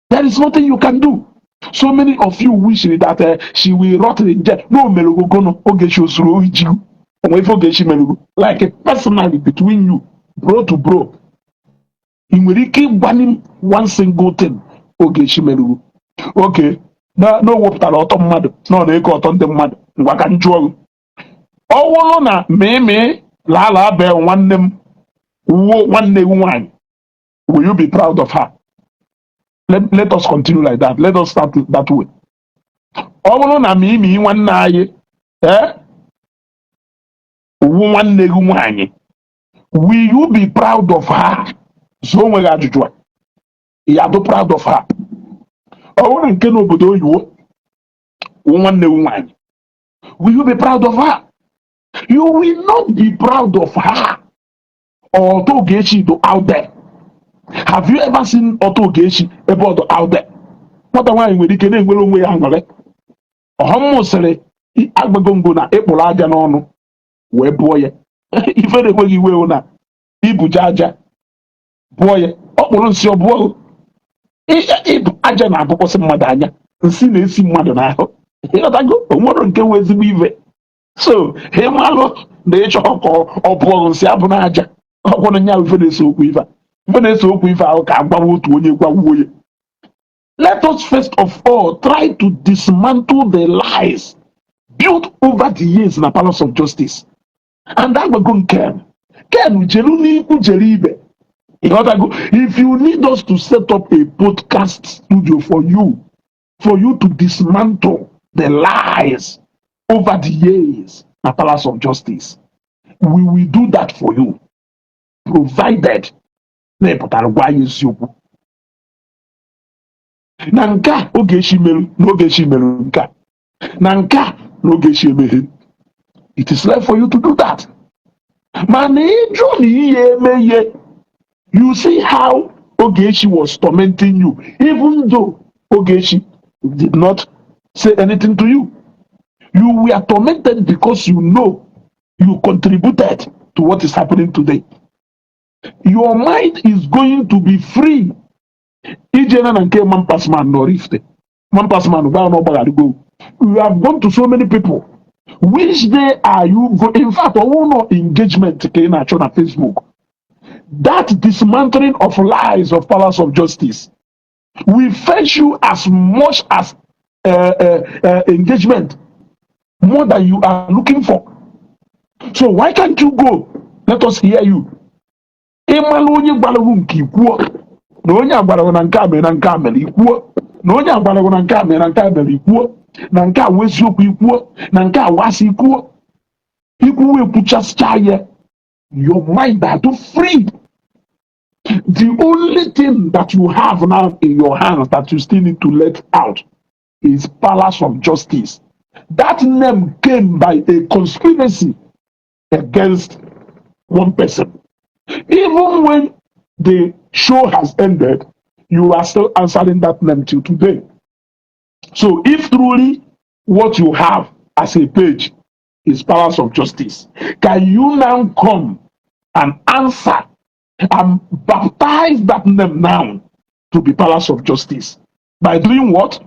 There is nothing you can do. So many of you wish that she will rot in jail. No, melugo Ogechi osuru ohi. Onwe ife Ogechi melugo. Like, personally, between you, bro to bro, ị nwere ike ịgwani m one single thing Ogechi melugo? Okay, na o wepụtara ọtọ mmadụ na ọ na-eke ọtọ ndị mmadụ. Ngwa, ka m jụọ gị, ọ wụrụ na mịmị lala bee nwanne m wuo nwanne gị nwaanyị, will you be proud of her? Let us continue like that. Let us start that way. Ọ bụrụ na mimi nwanne anyị wu nwanne gị nwaanyị, will you be proud of her? Zụọ onwe gị ajụjụ a. Ya dị proud of her? Ọ bụrụ na nke n'obodo oyibo wụ nwanne gị nwaanyị, will you be proud of her? You will not be proud of her. Ọtọ Ogechi do out there. Have you ever seen ọtọ Ogechi ebe ọ dị out there? Nwata nwaanyị nwere ike na-enwere onwe ya aṅụrị. Ọghọm sịrị agbago ngo na ịkpụrụ aja n'ọnụ wee bụọ ya. Ife na-enweghị iwe wụ na ibuje aja bụọ ya, ọ kpụrụ nsị ọ bụọ. Ịbụ aja na-abụkwasị mmadụ anya, nsị na-esi mmadụ n'ahụ. Ịghọtago? Onwere nke nwe ezigbo ife. So ịmalụ na ịchọ ka ọ bụọ nsị abụ na aja ọkwụrụ nya. Ife na-ese okwu, ife a, ife na-ese okwu, ife ahụ ka agbawa otu onye gwawuo ya. Let us first of all try to dismantle the lies built over the years na Palace of Justice. And agbago Ken, Ken jelu n'ikwu jere ibe. Ịghọtago? If you need us to set up a podcast studio for you to dismantle the lies over the years na Palace of Justice, we will do that for you, provided na ị pụtara gwa anyị eziokwu na nke a Ogechi merụ, na Ogechi merụ nke a, na nke a na Ogechi emeghe. It is left for you to do that. Mana ịjụ na ihe eme ihe, you see how Ogechi was tormenting you, even though Ogechi did not say anything to you. You were tormented because you know you contributed to what is happening today. Your mind is going to be free. Ijena na nke man pass man nọ Oraifite, man pass man gwa na ọgbagharịgo. You have gone to so many people. Which day are you go? In fact, ọwụ nọ engagement ka ị na-achọ na Facebook. That dismantling of lies of Palace of Justice will fetch you as much as engagement, more than you are looking for. So why can't you go? Let us hear you. Ịmalụ onye gwara gị nke, ikwuo na onye a gwara gị na nke a mere, na nke a mere. Ikwuo na onye a gwara gị na nke a mere, na nke a mere. Ikwuo na nke a wụ eziokwu, ikwuo na nke a wụ asị. Ikwuo, ikwuo, ekwuchasịcha ya, your mind are too free. The only thing that you have now in your hands that you still need to let out is Palace of Justice. That name came by a conspiracy against one person. Even when the show has ended, you are still answering that name till today. So if truly what you have as a page is Palace of Justice, can you now come and answer and baptize that name now to be Palace of Justice? By doing what?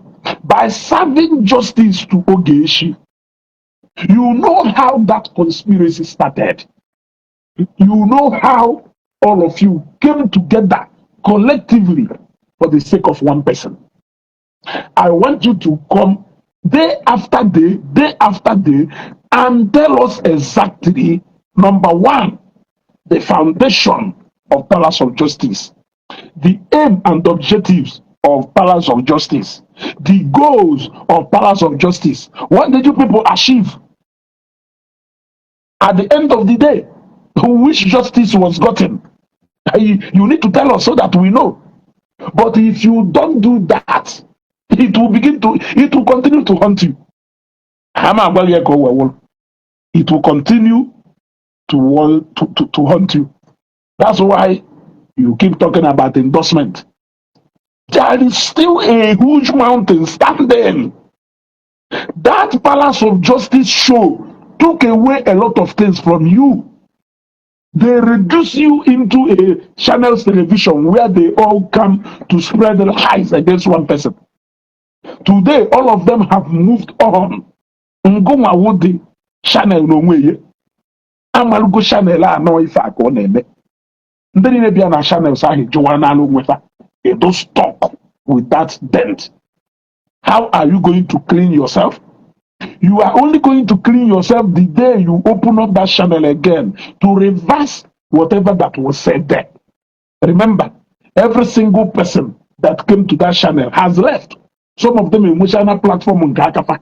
By serving justice to Ogechi. You know how that conspiracy started. You know how all of you came together collectively for the sake of one person. I want you to come day after day, day after day, and tell us exactly, number one, the foundation of Palace of Justice, the aim and objectives of Palace of Justice, the goals of Palace of Justice. What did you people achieve? At the end of the day, which justice was gotten? You need to tell us so that we know. But if you don't do that, it will continue to haunt you. Ama agwa gị ka o wee wụrụ. It will continue to haunt you. That's why you keep talking about endorsement. There is still a huge mountain standing. That Palace of Justice show took away a lot of things from you. They reduce you into a channels television where they all come to spread lies against one person. Today, all of them have moved on. Ngụnwa wụ channel n'onwe ya. Amalugo channel anọ ife a ka ọ na-eme. Ndị niile bịa na channels ahụ jụwara n'ala onwe fa. Edo stuck with that dent. How are you going to clean yourself? You are only going to clean yourself the day you open up that channel again to reverse whatever that was said there. Remember, every single person that came to that channel has left. Some of them emotional platform nke aka fa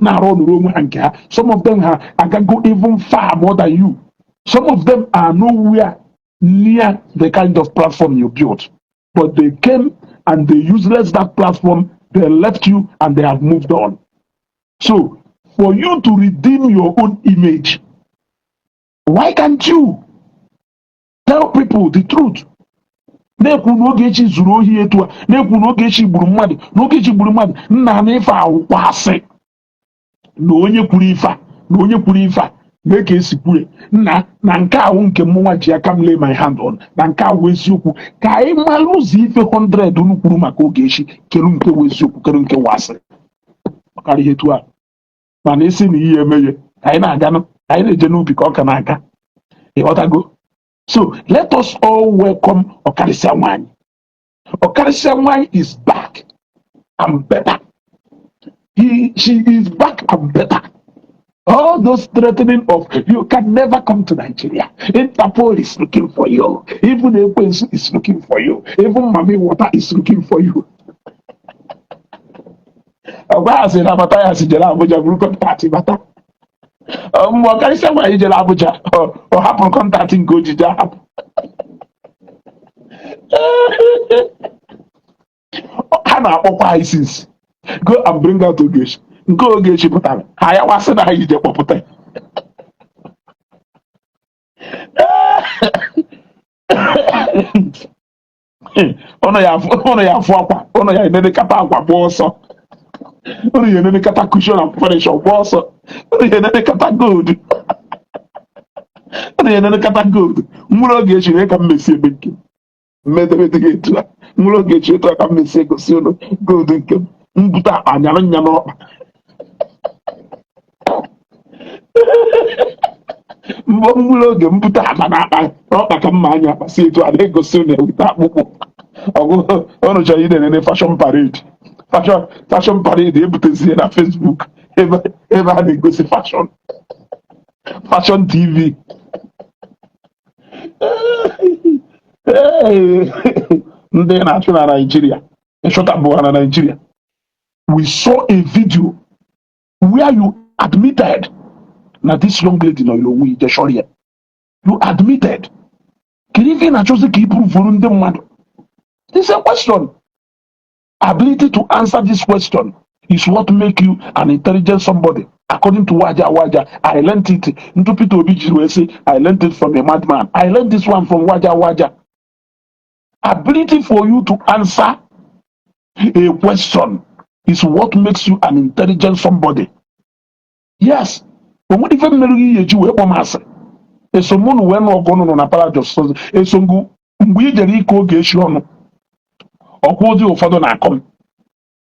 na-arụ ọnụrụ onwe ha nke ha. Some of them ha agago even far more than you. Some of them are nowhere near the kind of platform you built. But they came and they useless that platform, they left you and they have moved on. So, for you to redeem your own image, why can't you tell people the truth? Na-ekwu na Ogechi zuru ohi etu a, na-ekwu na Ogechi gburu mmadụ, na Ogechi gburu mmadụ, nna na ife awụkwa asị na onye kwuru ife a na onye kwuru ife a mee ka esi kwue nna na nke awụ nke mụnwa ji aka m lay my hand on na nke awụ eziokwu, ka anyị mara ụzọ ife 100 unu kwuru maka Ogechi, kedu nke wụ eziokwu, kedu nke wụ asị. Ọkara ihe etu a, mana isi na ihe emeghe ka anyị na-aganụ, ka anyị na-eje n'ubi ka ọ ka na-aga. Ịghọtago? So let us all welcome Ọkarịsịa Nwanyị. Ọkarịsịa Nwanyị is back and better. She is back and better. All those threatening of "You can never come to Nigeria. Interpol is looking for you. Even Ekwensu is looking for you. Even Mami Water is looking for you." Ọgwa ha sị na Mathias jere Abuja buru contact bata. Mgbe Ọkarịsịa Nwaanyị jere Abuja, ọ hapụrụ contact nke o ji jee hapụ. Ha na-akpọkwa ISIS. "Go and bring out Ogechi." Nke Ogechi pụtara, ha ya wasị na ha ije kpọpụta ya. Ụnụ ya afụ akwa, ụnụ ya enenekata akwa gba ọsọ, ụnụ ya enenekata cushion and furniture gba ọsọ, ụnụ ya enenekata gold, ụnụ ya enenekata gold. Nwere Ogechi na ka m mesi ebe nke m mmedemede gị etu a, nwere Ogechi etu a ka m mesi egosi ụnụ gold nke m mbute akpa nyara nya n'ọkpa. Mbọ nwere oge mbute akpa na akpa n'ọkpa ka mma anya akpa si etu a na-egosi ụnụ ewute akpụkpọ ọgụ. Ụnụ chọrọ ị na-enene fashion parade, fashion parade ebutezie na Facebook ebe a na-egosi fashion TV. Ee, ndị na-achụ na Naịjirịa ịchụtabụ ha na Naịjirịa. We saw a video where you admitted na this young lady nọ onwe ije chọrọ ya. You admitted. Kedu ife ị na-achọzi ka ị prove ndị mmadụ? This is a question. Ability to answer this question is what make you an intelligent somebody. According to Waja Waja, I learned it. Ntu Peter Obi jiri wee sị, "I learned it from a madman." I learned this one from Waja Waja. Ability for you to answer a question is what makes you an intelligent somebody. Yes. O nwere ife mere gị ihe eji wee kpọọ m asị. Eso mụ na wee nụ ọgụ nụnụ na Paradise. Eso ngụ mgbe i jere ike Ogechi ọnụ. Ọkwa ụdị ụfọdụ na-akọ m.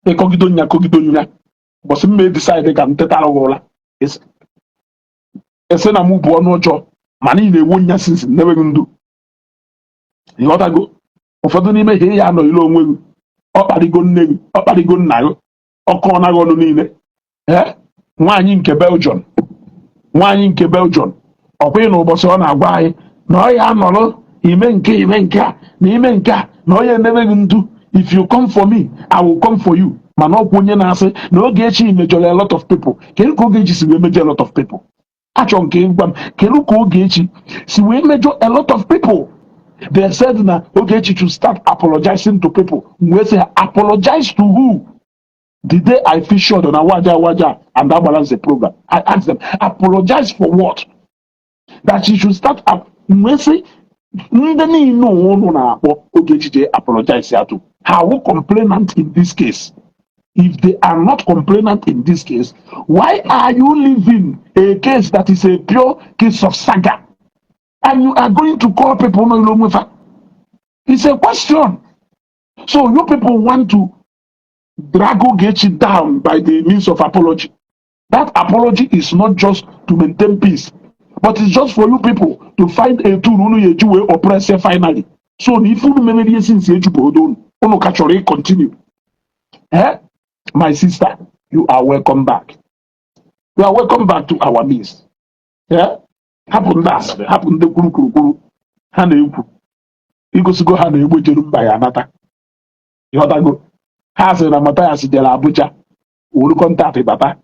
Ịkọgido nya kọgido nya. Bọsị m mee decide ka m tetara gị ụra. Ese na mụ bụ ọnụ ọjọọ mana ị na-ewu nya sinsi nneweghị ndụ. Ịghọtago? Ụfọdụ n'ime ihe ya anọ ile onwe gị. Ọ kparịgo nne gị, ọ kparịgo nna gị, ọkọ naghị ọnụ niile. Ee, nwaanyị nke Belgium, nwaanyị nke Belgium, ọkwa ị na ụbọchị ọ na-agwa anyị na ọ ya anọrọ ime nke a na ime nke a na ọ ya emebeghị ndu. "If you come for me, I will come for you." Mana ọkwa onye na-asị na Ogechi mejọrọ a lot of people. Kedu ka Ogechi si wee mejọ a lot of people? Achọ nke gwa m, kedu ka Ogechi si wee mejọ a lot of people? They said na Ogechi should start apologizing to people. Wee sị, apologize to who? The day I featured on Waja Waja and Agbalanze program, I asked them, apologize for what? That she should start up. Wee sị, ndị niile ụnụ na-akpọ Ogechi jee apologize ya to, ha wụ complainant in this case? If they are not complainant in this case, why are you leaving a case that is a pure case of saga? And you are going to call people no onwe. It's a question. So you people want to drag Ogechi down by the means of apology. That apology is not just to maintain peace, but it's just for you people to find a tool unu ya eji wee oppress ya finally. So na ife unu mere ihe since ejubodo unu, unu ka chọrọ ị continue. Eh? My sister, you are welcome back. You are welcome back to our midst. Yeah? Hapụ ndị asịrị, hapụ ndị kwuru kwuru kwuru ha na-ekwu. Igosigo ha na-egbe jere mba ya anata. Ịghọtago? Ha sịrị na Mathias jere Abuja, wuru contact bata.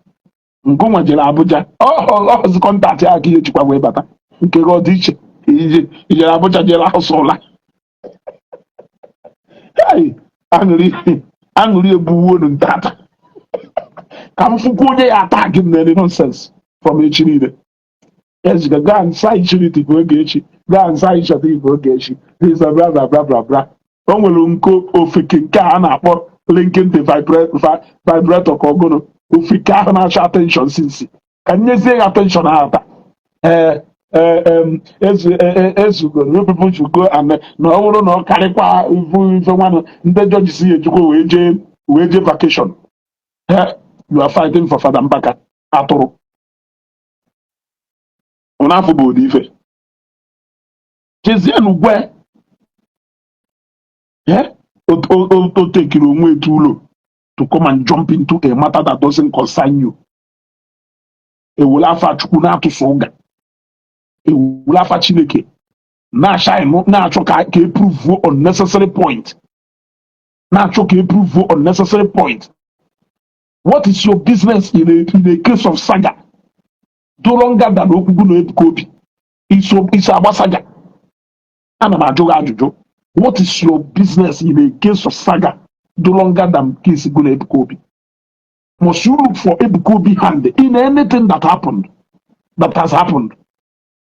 Ngụnwa jere Abuja, ọhọzi contact ya ka ihe jikwa wee bata. Nke gị ọ dị iche. Ije ijere Abuja jere asụ ụla. Hey, aṅụrị aṅụrị egbuwo ntata. Ka m fụkwa onye ya ata gị m na nonsense from echi niile. Yes, go and sign Trinity for Ogechi. Go and sign Shadi for Ogechi. This blah blah blah blah blah. O nwere nko ofeke nke a na-akpọ linking the vibrator ka ọgụnụ ofeke ahụ na-achọ attention since ka m nyezie ya attention ahụ taa. Ee ee, ezu ezugo, you people should go and na ọ bụrụ na ọ karịkwa ifu ife nwanụ ndị judges ya ejikwa wee jee vacation. Eh, you are fighting for Fada Mbaka atụrụ ụnafụ bụ ụdị ife chezienụ gwe. Eh, o tekiri onwe etu ụlọ to come and jump into a matter that doesn't concern you. Ewere afa Chukwu na-atụsụ ụga, ewere afa Chineke na-acha, na-achọ ka e prove unnecessary point, na-achọ ka e prove unnecessary point. What is your business in a case of saga do longer than okwugwu na Ebuka Obi iso agba saga? Ana m ajụ gị ajụjụ. What is your business in a case of saga do longer than case go na Ebuka Obi? Must you look for Ebuka Obi hand in anything that happened, that has happened?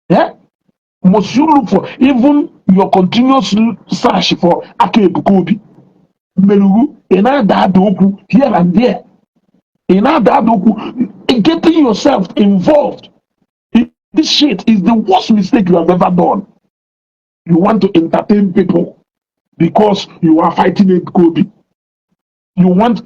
Yeah? Must you look for even your continuous search for aka Ebuka Obi merugwu? Ị na-ada ada okwu here and there, ị na-ada ada okwu, getting yourself involved in this shit is the worst mistake you have ever done. You want to entertain people because you are fighting Ebuka Obi. You want